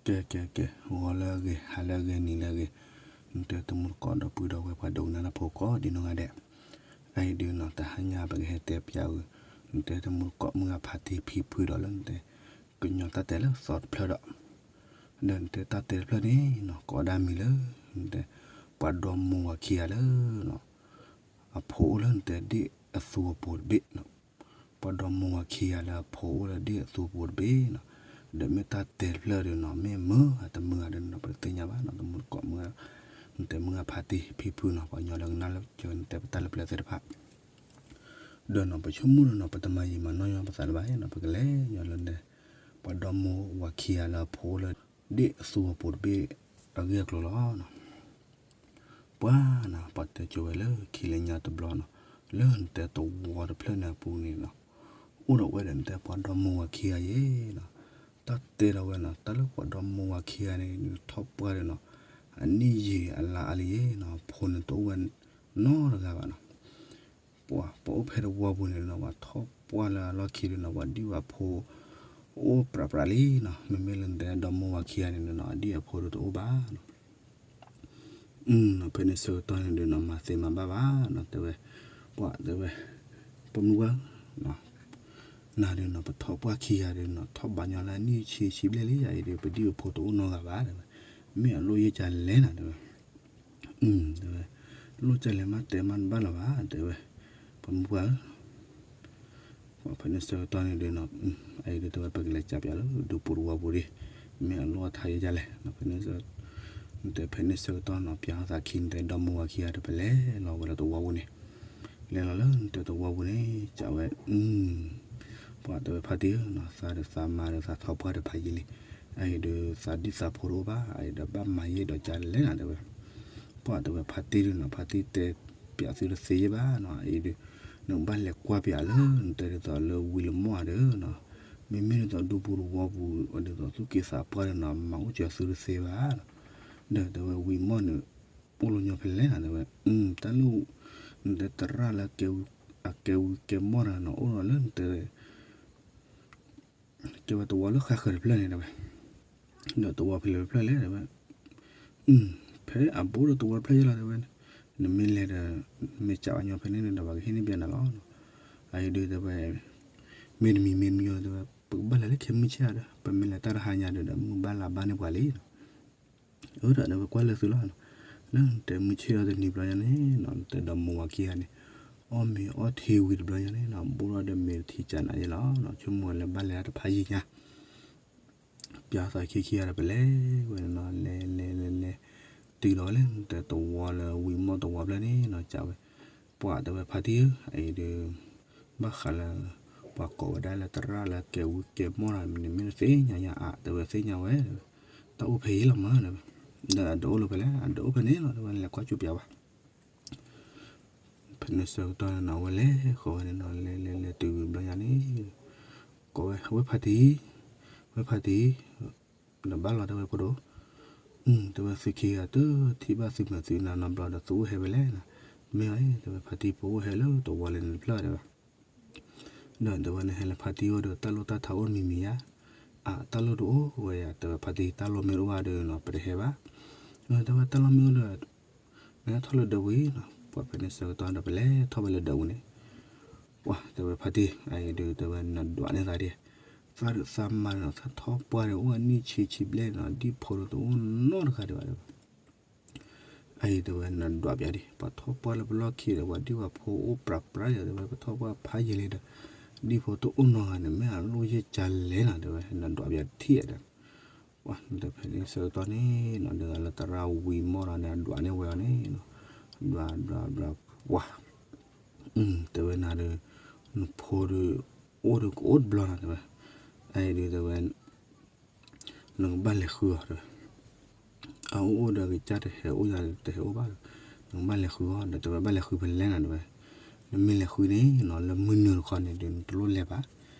ကဲ ကဲ ကဲ ဂီၤလၢအဂ့ၤ ဟါလၢအဂ့ၤ နံၤလၢအဂ့ၤ, နတဲတမူတကိးဒီပုၢ်ဒီဝဲၢ်ပှၤဒိကနၣ်တၢ်ဖိကိးဒ်နီၢ်ဂၤဒဲး, အအံၤဒုးနီၤ တဟါညါပကဟဲတဲပျးဝဲ, နတဲတမူတကိးမုၢ်ဂၤဖါတံၢ်ဖံဖုဒီးလၢနတဲ ကညီတၢ်တဲလၢသီတဖျၢၣ်ဒီး, ဒီးနတဲတၢ်တဲတဖျၢၣ်န့ၣ်နီၤ ကိးဒၣ်မံၤလၢ နတဲ ပှၤဒီမါဝၤခံဂၤလၢ အဖိအိၣ်လၢနတဲဒ့ၣ်အသူအပူၤတဘ့ၣ်နီၤ, ပှၤဒီမါဝၤခံဂၤလၢအဖိအိၣ်လၢဒ့ၣ်အသူအပူၤတဘ့ၣ်နီၤ, ဒီးမ့ၢ်တၢ်တဲတဖျၢၣ်ဒီးနီၤ မ့ၢ်မုၢ်ဂၤတမုၢ်ဂၤဒီးနီၤ ပတသ့ၣ်ညါဘၣ်နီၤ တမူတကိးမုၢ်ဂၤ, နတဲမုၢ်ဂၤဖါတံၢ်ဖံဖုနီၤ ပှၤကညီလၢကနၣ်လၢကနတဲပတၢ်လၢပျၢၤသ့ၣ်တဖၣ် ဒီးနီၤ ပဆိကမိၣ်ဒီးနီၤ ပတမၤယံာ်မၤနီၢ်ညီပသးလၢၤဘၣ်နီၤ ပကလဲၤညီလၢနတဲ ပှၤဒီမါဝၤခံဂၤလၢအဖိအိၣ်လၢ ဒ့ၣ်အသူအပူၤတဘ့ၣ်အဂ့ၢ်အကျိၤလီၤနီၤ. ပှၤနီၤ ပှၤတဲကၠိဝဲလၢခံလၢညါတဘျီနီၤ, လၢနတဲသဝီတဖျၢၣ်န့ၣ်အပူၤန့ၣ်နီၤ, အိၣ်ဒီးဝဲဒီးနတဲပှၤဒီမါဝၤခံဂၤယဲနီၤ, တၢ်တဲဒီးဝဲနီၤ တၢ်လၢပှၤဒီမါဝၤခံဂၤန့ၣ် ထီၣ်ပှၢ်ဒီးနီၤ, အနံၣ်ယံာ်အလါအါလံယဲနီၤ, အဖိန့ၣ်တအိၣ်ဝဲနီတဂၤဘၣ်နီၤ ပှၤ ပှၤအိၣ်ဖဲသဝီပူၤန့ၣ်နီၤ ပှၤထီၣ်ပှၢ်လၢအလီၢ်ခံဒီးနီၤ ပှၤဒံၣ်ဝဲအဖိ အိၣ်ပြးပြးလံနီၤ, မ့မ့ၢ်လၢနတဲဒီမါဝၤခံဂၤန့ၣ်နီၤ အဒံၣ်အဖိဒီးတအိၣ်ဘၣ်နီၤ. ဖဲန့ၣ်ဆၢကတီၢ်န့ၣ်ဒီးနီၤ မၤသ့မၤဘၣ်ဘၣ်နီၤ တဲဝဲ, ပှၤတဲဝဲ, ပမုၢ်ဝၤဧၢ နၤဒီးနီၤ ပထီၣ်ပှၢ်ခံဂၤဒီးနီၤ ထီၣ်ဘးညီလၢအနံၣ်ဆံဆံဘျဲၣ်လံ အအံၤဒီး ပဒံၣ်ပဖိတအိၣ်နီတဂၤဘၣ်တဲဝဲ, မ့ၢ်အလိၣ်ယဲၢ်ကလဲၣ်နၤတဲဝဲ, တဲဝဲ, လိၣ်ကလဲၣ်မးတဲမးတဘၣ်လၢၤဘၣ်တဲဝဲ, ပမုၢ်ဝၤဧၢ ဖဲန့ၣ်ဆၢကတီၢ်န့ၣ်ဒီးနီၤ အအံၤဒီးတဲဝဲ ပကလဲၤကးပၠးလၢဒူပူၤတဝီပူၤဒီး မ့ၢ်အလိၣ်အထါယဲၢ်ကလဲၣ်, ဖဲန့ၣ်ဆၢကတီၢ်နီၤ ပၠးအသးခံန့ၣ် တဲဒီမါဝၤခံဂၤဒီး ပလဲၤလီၤဝဲလၢသဝီပူၤန့ၣ်, လဲၤလီၤလၢနတဲသဝီပူၤန့ၣ် ကးဝဲ ပှၤတဲဝဲဖါတံၢ်ဧၢနီၤ သးဒီးသးမါဒီးသးထီၣ်ပှၢ်ဒီးဖးယံာ်လံ, အအံၤဒီးသးဒံၣ်သးဖိတအိၣ်ဘၣ် အအံၤဒီးဘၣ်မၤယဲၢ်ဒီးကလဲၣ်နၤတဲဝဲ, ပှၤတဲဝဲဖါတံၢ်ဒီးနီၤ ဖါတံၢ်တဲပၠးသုတသ့ယဲၢ်ဘၣ်နီၤ အအံၤဒီး နကဘၣ်လဲၤကွၢ်ပၠးလၢ နတဲဒ်သိးလၢဝံၤလၢမီၢ်ဒီးနီၤ, မ့မ့ၢ်ဒ်သိးဒူပူၤတဝီပူၤ ဒ်သိးသူၣ်က့သးပှၢ်ဒီးနီၤ မၤအိၣ်စၢၤသုတသ့ဘၣ်နီၤ, ဒီးတဲဝဲဝံၤမီၢ်န့ၣ် အိၣ်လီၤညီဖဲလဲၣ်နၤတဲဝဲ, တၢ်လၢ နတဲသရၣ်လၢ အကဲဝံၤကဲမီၢ်တဂၤနီၤ အိၣ်ဒီးလၢနတဲ တဲဝဲသဝီလၢဃါဃၢၤတဖျၢၣ်န့ၣ်တဲဝဲ, ဒီးသဝီဖဲလဲၣ်တဖျၢၣ်လဲၣ်တဲဝဲ, ဖဲအဘူးဒီးသဝီတဖျၢၣ်ယဲၢ်လီၤတဲဝဲ, နမ့ၢ်လဲၤဒီး မ့ၢ်ကးဝဲညီဖဲန့ၣ်န့ၣ်ဒီး ပှၤကဟ့ၣ်န့ၢ်ပၠးနၤလီၤ, အအံၤဒုးတဲဝဲ, မ့တမံၤမ့တမံၤတဲဝဲ ပကဘၣ်လဲၤလၢခဲမုၢ်ဆ့ၣ်ဧါဒီး ပမ့ၢ်လဲၤတၢ်တဟါညါဒီး ဒီးမုၢ်ဘၣ်လါဘၣ်န့ၢ်ပှၤလံ အၢ ဒီးတဲဝဲကွၢ်လၢသုလီၤနီၤ, လၢနတဲမုၢ်ဆ့ၣ်ထီၣ်တနံၤဘျီညါန့ၣ်နီၤ နတဲဒီမါဝၤခံဂၤန့ၣ် အီၣ်မ့ၤအီထံဝံၤတဘျီညါန့ၣ်နီၤ ဘူးထီၣ်ဒီးမ့ၢ်တထံကးနၤယဲၢ်လီၤနီၤ ဆိကမိၣ်ဝဲလၢဘၣ်လဲၤတၢ်တဖးယံာ်ညါ ပၠးသးခံခံဂၤဒီးပလဲၤဝဲနီၤ လဲၤလဲၤလဲၤလဲၤ တုၤလီၤဝဲလၢနတဲသဝီလၢဝံၤမီၢ်သဝီဖျၢၣ်န့ၣ်နီၤ ကးဝဲ ပှၤတဲဝဲဖါတံၢ်ဧၢ အအံၤဒီး ဘၣ်ဃးလၢ ပှၤကိးဝဲဒၣ်လၢသရၣ်လၢကဲဝံၤကဲမီၢ်တဂၤန့ၣ် မ့ၢ်တသ့ၣ်ညါယါအါ တဲဝဲသ့ၣ်ညါဝဲ တၢ်အိၣ်ဖဲအံၤလီၤမး တဲဝဲ, ဒီးအဒိးအိၣ်လၢဖဲလဲၣ် အဒိးအိၣ်ဖဲန့ၣ်လီၤ တဲဝဲ နလဲၤကွၢ်ကၠိပၠးဘၣ် ဖဲန့ၣ်ဆၢကတီၢ်န့ၣ်နီၤ အဝဲလဲၤဃီၤဝဲန့ၣ်နီၤ လဲၤလဲၤလဲၤတုၤဘျီညါန့ၣ် ကိးဝဲ ဝဲဖါတံၢ်, ဝဲဖါတံၢ်, ဒီးဘၣ်လီၤတဲဝဲဖိဒိၣ်, တဲဝဲသုခံဂၤတထံၣ်ဘၣ်သုမဲာ်သုနါနီတဘျီဒီး သုအိၣ်ဟဲဖဲလဲၣ်နီၤ, မ့ၢ်အီၤ တဲဝဲဖါတံၢ်ဖိအိၣ်ဟဲလၢသဝီလၢန့ၣ်တဖျၢၣ်တဲဝဲ ဒီးတဲဝဲနဟဲလၢဖါတံၢ်အိၣ်ဒီး တၢ်လိၣ်တၢ်ထါအိၣ်တမံၤမံၤဧါ, အါ တၢ်လိၣ်တအိၣ်ဝဲယါ တဲဝဲဖါတံၢ် တၢ်လိၣ်မ့ၢ်တအိၣ်ဘၣ်ဒီးနီၤ ပတဟဲဘၣ်, တဲဝဲတၢ်လိၣ်မ့ၢ်အိၣ်ဒီး နဟဲထီၣ်လၢဒၢးပူၤအံၤနီၤ, ပှၤဖဲန့ၣ်ဆၢကတီၢ်ဒီးပလဲၤထီၣ်ဝဲလၢဒၢးပူၤန့ၣ်, ပှၤတဲဝဲဖါတံၢ် အအံၤဒုးတဲဝဲနဒွးန့ၢ်သးဒံး, သးဒုးသးမါနီၤ သးထီၣ်ပှၢ်ဒီးအိၣ်အနံၣ်ဆံဆံဘျဲၣ်နီၤ ဒံၣ်ဖိဒီးတအိၣ်နီတဂၤဒံးဘၣ်တဲဝဲ အအံၤတဲဝဲနဒွးပၠးဒံး ပှၤထီၣ်ပှၢ်လၢပလီၢ်ခံဒီး ပှၤဒံၣ်ပှၤဖိအိၣ်ပြးပြးဒီး တဲဝဲပထီၣ်ပှၢ်ဖးယံာ်လံဒီး ဒံၣ်ဖိတအိၣ်နီတဂၤန့ၣ် မ့ၢ်အလိၣ်ယဲၢ်ကလဲၣ်နီၤ တဲဝဲ နဒွးပၠးတထံၣ်ဒီး ပှၤတဲဖဲန့ၣ်ဆၢကတီၢ်န့ၣ်နီၤ ဒ်သိးလၢသရၣ်ဝံၤမီၢ်ဒီးန့ၣ် အဒွးန့ၢ်ဝဲအီၤန့ၣ်နီၤ, ဒွးဒွးဒွးပှၤ တဲဝဲနၤဒီး နဖိဒီး အိၣ်ဒီးကအိၣ်တဘျီနီၤ တဲဝဲ, အအံၤဒုးတဲဝဲ နကဘၣ်လဲၤဃုအီၤတဲဝဲ, အအိၣ်အိၣ်ဒီးကစၢ်တဟဲအိၣ်ယၤတဟဲအိၣ်ဘၣ်ဒီး နကဘၣ်လဲၤဃုအီၤဒီး တဲဝဲဘၣ်လဲၤဃုဖဲလဲၣ်နီၤ တဲဝဲ, နမ့ၢ်လဲၤဃုန့ၣ်နီၤ လၢမုၢ်နုာ်တခီန့ၣ်ဒီး နတလိၣ်လဲၤဘၣ်,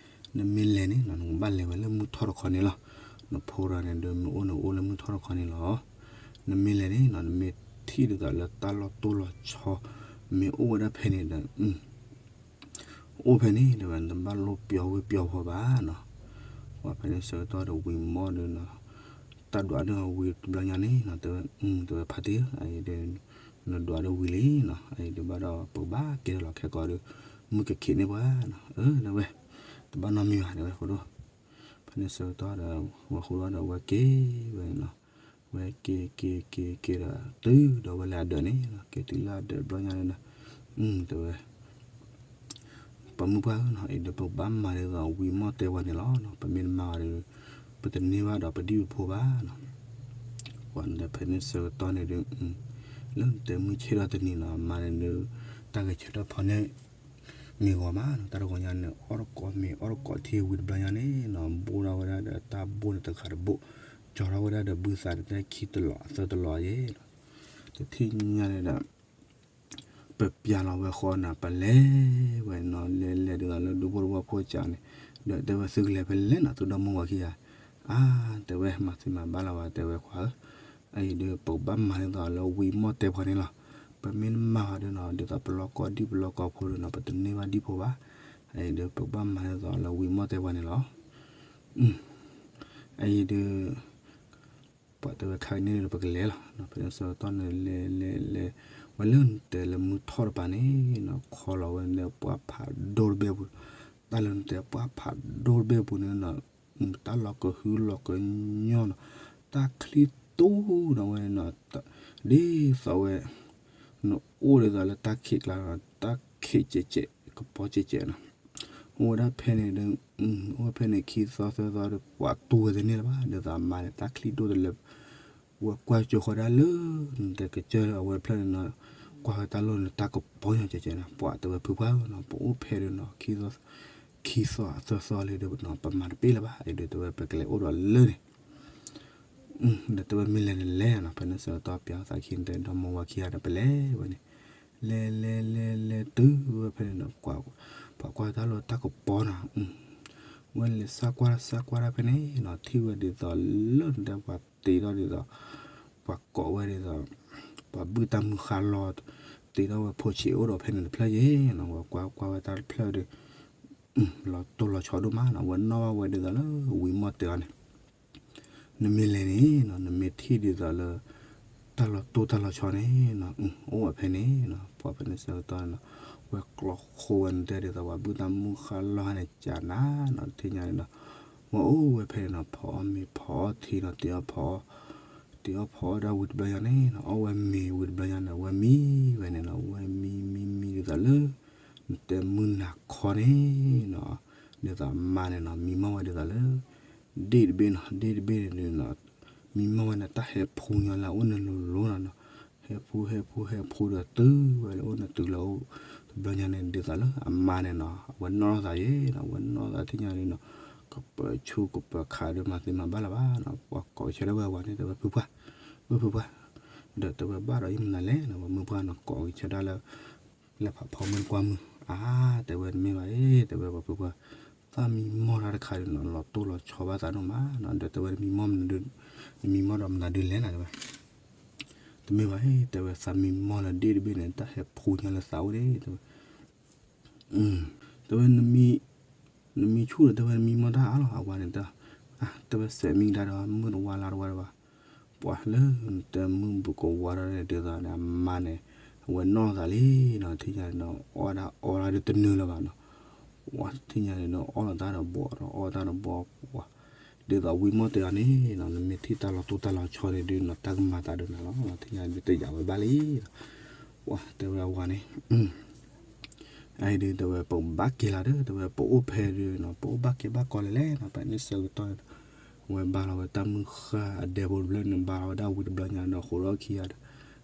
နမ့ၢ်လဲၤန့ၣ်နီၤ နကဘၣ်လဲၤဝဲလၢမုၢ်ထီၣ်တခီန့ၣ်လီၤ, နဖိဒီးန့ၣ်ဒီး မ့ၢ်အိၣ်န့ၣ်အိၣ်လၢမုၢ်ထီၣ်တခီန့ၣ်လီၤ, နမ့ၢ်လဲၤန့ၣ်နီၤ နမ့ၢ်ထံၣ်ဒ်သိးလၢတၢ်လီၢ်တိၢ်လီၤဆီ မ့ၢ်အိၣ်ဝဲဒၣ်ဖဲန့ၣ်ဒီး အိၣ်ဖဲန့ၣ်တဲဝဲ နတဘၣ်လိၣ်ပျီဝ့ၢ်ပျီဖီဘၣ်နီၤ, ပှၤဖဲန့ၣ်ဆၢကတီၢ်ဒီးဝံၤမီၢ်ဒီးနီၤ, တၢ်ဒွးန့ၢ်ဝံၤတဘျီညါန့ၣ်နီၤ, တဲဝဲ တဲဝဲဖါတံၢ်ဧၢ, အအံၤဒီး နဒွးဒီးဝံၤလံနီၤ, အအံၤဒီးဘၣ်ဒီးပကဘၣ်ကဲထီၣ်လီၤခဲကိးဒီး မုၢ်ကခံးန့ၢ်ပှၤနီၤ, အၢ တဲဝဲ တဘၣ်နီတမံၤဘၣ် တဲဝဲ ဖိဒိၣ်, ဖဲန့ၣ်ဆၢကတီၢ်ဒီး ဝဲဃိဒီးဝဲက့ၤဝဲနီၤ, ဝဲက့ၤက့ၤက့ၤက့ၤဒီး တုၤဒီးဝဲလၢအဒၢးန့ၣ်နီၤ, က့ၤတုၤလၢအဒၢးတဘျီညါန့ၣ်နီၤ, တဲဝဲ ပှၤမုၢ်ပှၢ်ဧၢနီၤ, အံၤဒီးပကဘၣ်မၤဒ်သိးဝံမီၢ်တဲပှၤန့ၣ်လီၤ, ပမ့ၢ်တမၤဘၣ်ဒီး ပတန့ၢ်ဘၣ်ဒီးပဒံၣ်ပဖိဘၣ်နီၤ, ပှၤဒီးဖဲန့ၣ်ဆၢကတီၢ်န့ၣ်ဒီး လၢနတဲမုၢ်ဆ့ၣ်ထီၣ်တနံၤနီၤ, အမါန့ၣ်ဒီး တၢ်ဂဲၤဆၢထၢၣ်ဖီန့ၣ် မ့ၢ်ဂီၤမးနီၤ, တၢ်တဂီၤညါန့ၣ် အီၣ်တကိးမ့ၤ အီၣ်တကိးထံဝံၤတဘျီညါန့ၣ်နီၤ, ဘိၣ်ထီၣ်ဝဲဒၣ်ဒီးတၢ်ဘိၣ်န့ၣ်တဂၤတဘိၣ်, ကၠီထီၣ်ဝဲဒၣ်ဒီးဘုသးန့ၣ် တၢ်ခံတလီၤအသၢတလီၤယဲနီၤ, တထံၣ်ညါန့ၣ်ဒီး ပပျၢ်လီၤဝဲဃီနီၤ, ပလဲၤဝဲနီၤ, လဲၤလဲၤဒ်သိးလၢဒူဖိတဝီဖိကၢ်န့ၣ်, ဒီးတဲဝဲသုကလဲၤဖဲလဲၣ်နီၤ, သုဒီမိၢ်ဝၤခံဂၤ, အါ တဲဝဲမၤသံမၤဘၣ်လၢၤဝဲ တဲဝဲခွါဧၢ, အအံၤဒီးပကဘၣ်မၤဒ်သိးလၢဝံမီၢ်တဲပှၤန့ၣ်လီၤ, ပမ့ၢ်တမၤဘၣ်ဒီးနီၤ, ဒ်သိးပလီၢ်ကီၢ်ဒံၣ်ပလီၢ်ကီၢ်ဖိဒီးနီၤ, ပတန့ၢ်ဘၣ်ဒံၣ်ဖိဘၣ်, အအံၤဒီးပကဘၣ်မၤဒ်သိးလၢဝံမီၢ်တဲပှၤန့ၣ်လီၤ, အအံၤဒီး ပှၤတဲဝဲခါကန့ၣ်ဒီးပကလဲၤလီၤ, ဖဲန့ၣ်ဆၢကတီၢ်န့ၣ် လဲၤလဲၤလဲၤ ဝဲလၢနတဲလၢမုၢ်ထီၣ်တပၤန့ၣ်နီၤ, ခီလီၤဝဲန့ၣ်ပှၢ်ဖးဒိၣ်တဘ့ၣ်ပူၤ, တၢ်လၢနတဲပှၢ်ဖးဒိၣ်တဘ့ၣ်ပူၤန့ၣ်နီၤ, တၢ်လီၤကဟုလီၤကညီၢ်နီၤ, တၢ်ချံတူၢ်နီၤဝဲနီၤ, ဒ်သိးဝဲ နအိၣ်ဒ်သိးလၢတၢ်ခံးကျါနီၤ, တၢ်ခံးကဲးကဲး ကပီၤကဲးကဲးနီၤ, အိၣ်ဝဲဒၣ်ဖဲန့ၣ်ဒီး အိၣ်ဝဲဖဲန့ၣ်ခံသီသၢသီဒီး ပှၤတူၢ်ဝဲတန့ၢ်လၢၤဘၣ်, ဒ်သိးအမါန့ၣ် တၢ်ချံဒိၣ်တလၢ ဝဲကွၢ်ကၠိဃီဒၣ်လၢ နတဲကစၢၢ်လၢအဝဲတဖျၢၣ်န့ၣ်နီၤ, ကွၢ်ဝဲတၢ်လိၣ်န့ၣ် တၢ်ကပီၤညီကဲးကဲးနီၤ, ပှၤတဲဝဲဖုပှၢ်ဧၢနီၤ, ပအိၣ်ဖဲဒီးနီၤ ခံသီသၢသီလံဒီးနီၤ ပမၤတပ့ၢ်လၢၤဘၣ်, အံၤဒီးတဲဝဲပကလဲၤအိၣ်ဒီးလၢန့ၣ် ဒီးတဲဝဲမ့ၢ်လဲၤန့ၣ်လဲၤနီၤ, ဖဲန့ၣ်ဆၢကတီၢ်ပျၢ်သးခံန့ၣ် တဲဒီမိၢ်ဝၤခံဂၤဒီးပလဲၤဝဲန့ၣ်, လဲၤလဲၤလဲၤလဲၤတုၤဝဲဖဲန့ၣ်နီၤ, ပှၤကွၢ်တၢ်လီၢ်တၢ်ကပီၤနီၤ, ဝဲလဲၤစၢ်ကွၢ်စၢ်ကွၢ်တၢ်ဖဲန့ၣ်နီၤ, ထံၣ်ဝဲဒ်သိးလၢနတဲပှၤတ့ထီၣ်ဒ်သိး ပှၤကိးဝဲဒ်သိး ပှၤဘုၣ်တၢ်မုၢ်ဃါလီၤ တ့ထီၣ်ဝဲဖိဆံးအိၣ်ဒီးဖဲန့ၣ်တဖျၢၣ်ယဲနီၤ, ဝဲကွၢ်ကွၢ်ဝဲတၢ်တဖျၢၣ်ဒီး လီၤတိၢ်လီၤဆီဒိၣ်မးနီၤ, ဝဲနီၣ်ဘၣ်ဝဲဒ်သိးလၢဝံမီၢ်တဲအီၤန့ၣ် နမ့ၢ်လဲၤန့ၣ်နီၤ နမ့ၢ်ထံၣ်ဒ်သိးလၢ တၢ်လီၤတိၢ်တၢ်လီၤဆီန့ၣ်နီၤ အိၣ်ဝဲဖဲန့ၣ်နီၤ, ပှၤဖဲန့ၣ်ဆၢကတီၢ်န့ၣ်နီၤ ဝဲကျီဃိဝဲနတဲဒ်သိးပှၤဘုၣ်တၢ်မုၢ်ဃါလီၤဟါန့ၣ်ကနၤနီၤ, ထံၣ်ညါန့ၣ်နီၤ ဝဲအိၣ်ဝဲဖဲန့ၣ်နီၤ ဖီအီၣ်မ့ၤဖီအီၣ်ထံနီၤ တ့အီၣ်ဖီအီၣ် တ့အီၣ်ဖီအီၣ်ဒၣ်ဝံၤတဘျီညါန့ၣ်နီၤ အီၣ်ဝဲမ့ၤဝံၤတဘျီညါန့ၣ် ဝဲမံဝဲန့ၣ်နီၤ ဝဲမံမံမံဒ်သိးလၢ နတဲမုၢ်နၤခီန့ၣ်နီၤ ဒ်သိးအမါန့ၣ်နီၤ မံမီၢ်ဝဲဒ်သိးလၢ ဒ့ၣ်တဘ့ၣ်နီၤ ဒ့ၣ်တဘ့ၣ်န့ၣ်နီၤ မံမီၢ်ဝဲန့ၣ် တၢ်ဟဲဖူညီလၢအအိၣ်န့ၣ်လိၤလိၤနီၤနီၤ ဟဲဖူဟဲဖူဟဲဖူဒီးတုၤဝဲလၢအိၣ်န့ၣ်တုၤလၢအိၣ် တဘျီညါန့ၣ် ဒ်သိးလၢအမါန့ၣ်နီၤ အဝဲနီၣ်သးယဲနီၤ အဝဲနီၣ်သးထံၣ်ညါန့ၣ်နီၤ ကပၢၤဆူကပၢၤခးဒီးမၤသ့မၤဘၣ်လၢၤဘၣ်နီၤ ပှၤကိးဆၢဒၣ်ဝဲအဝၤန့ၣ် တဲဝဲဖုပှၢ် ဝဲဖုပှၢ် ဒီးတဲဝဲဘၣ်ဒီးယမနုၤလဲၣ်နီၤ ပှၤမုၢ်ပှၢ်နီၤ ကိးက့ၤဆၢဒၣ်လၢ လဲၤဖးဖီမုၢ်နကွၢ်မုၢ် အါ တဲဝဲတမ့ၢ်ဘၣ်အံၤ တဲဝဲပှၤဖုပှၢ် သးမံမီၢ်တၢ်တခါဒီးနီၤ လီၤတိၢ်လီၤဆီဘၣ်သးဒိၣ်မးနီၤ ဒီးတဲဝဲနမံမီၢ်မနုၤဒု နမံမီၢ်ဒီးမနုၤဒုလဲၣ်နီၤ တဲဝဲ တမ့ၢ်ဘၣ်အံၤ တဲဝဲသးမံမီၢ်လၢဒ့ၣ်တဘ့ၣ်န့ၣ် တၢ်ဟဲဖူညါလၢသးအိၣ်န့ၣ် တဲဝဲ တဲဝဲ နမံဆူၣ်ဒီး တဲဝဲနမံမီၢ်တၢ်အါလီၤ အဝၤန့ၣ် တဲ တဲဝဲစဲးမံကဒါဒီး မုၢ်တဝါလါတဝါဒီးဘၣ် ပှၤလၢနတဲမုၢ်ဘူးကဝါထီၣ်န့ၣ် ဒ်သိးန့ၣ် အမါန့ၣ် အဝဲနီၣ်သးလံနီၤ ထံၣ်ညါန့ၣ်နီၤ အီၣ်ဒၣ်အီဒၣ်ဒီးတနုာ်လၢၤဘၣ်နီၤ ပှၤထံၣ်ညါန့ၣ်နီၤ အီၣ်လီၤတၢ်ဒီးဘီဒီး အီၣ်တၢ်ဒီးဘီ ပှၤ ဒ်သိးဝံမီၢ်တဲအီၤန့ၣ်နီၤ နမ့ၢ်ထံၣ်တၢ်လီၤတိၢ်တၢ်လီၤဆီန့ၣ်ဒုးနီၤ တၢ်ကမၤသးဒီးနၤလီၤ ထံၣ်ညါဒုးတယာ်ဝဲဘၣ်လံ ပှၤတဲဝဲအဝၤန့ၣ် အအံၤဒုးတဲဝဲ ပကဘၣ်က့ၤလီၤဒီး တဲဝဲ ပအိၣ်ဖဲဒုးနီၤ ပအိၣ်ဘၣ်က့ၤဘၣ်ကီးလဲၣ်လဲၣ်နီၤ ဖဲန့ၣ်ဆၢကတီၢ်န့ၣ် အဝဲဘါလီၤဝဲတၢ်မုၢ်ဃၢ်အဒဲဖိတဖျၢၣ်န့ၣ် ဘါလီၤဝဲဒၣ်ဝံၤတဘျီညါဒီး ဃိးဒီခံဂၤဒီး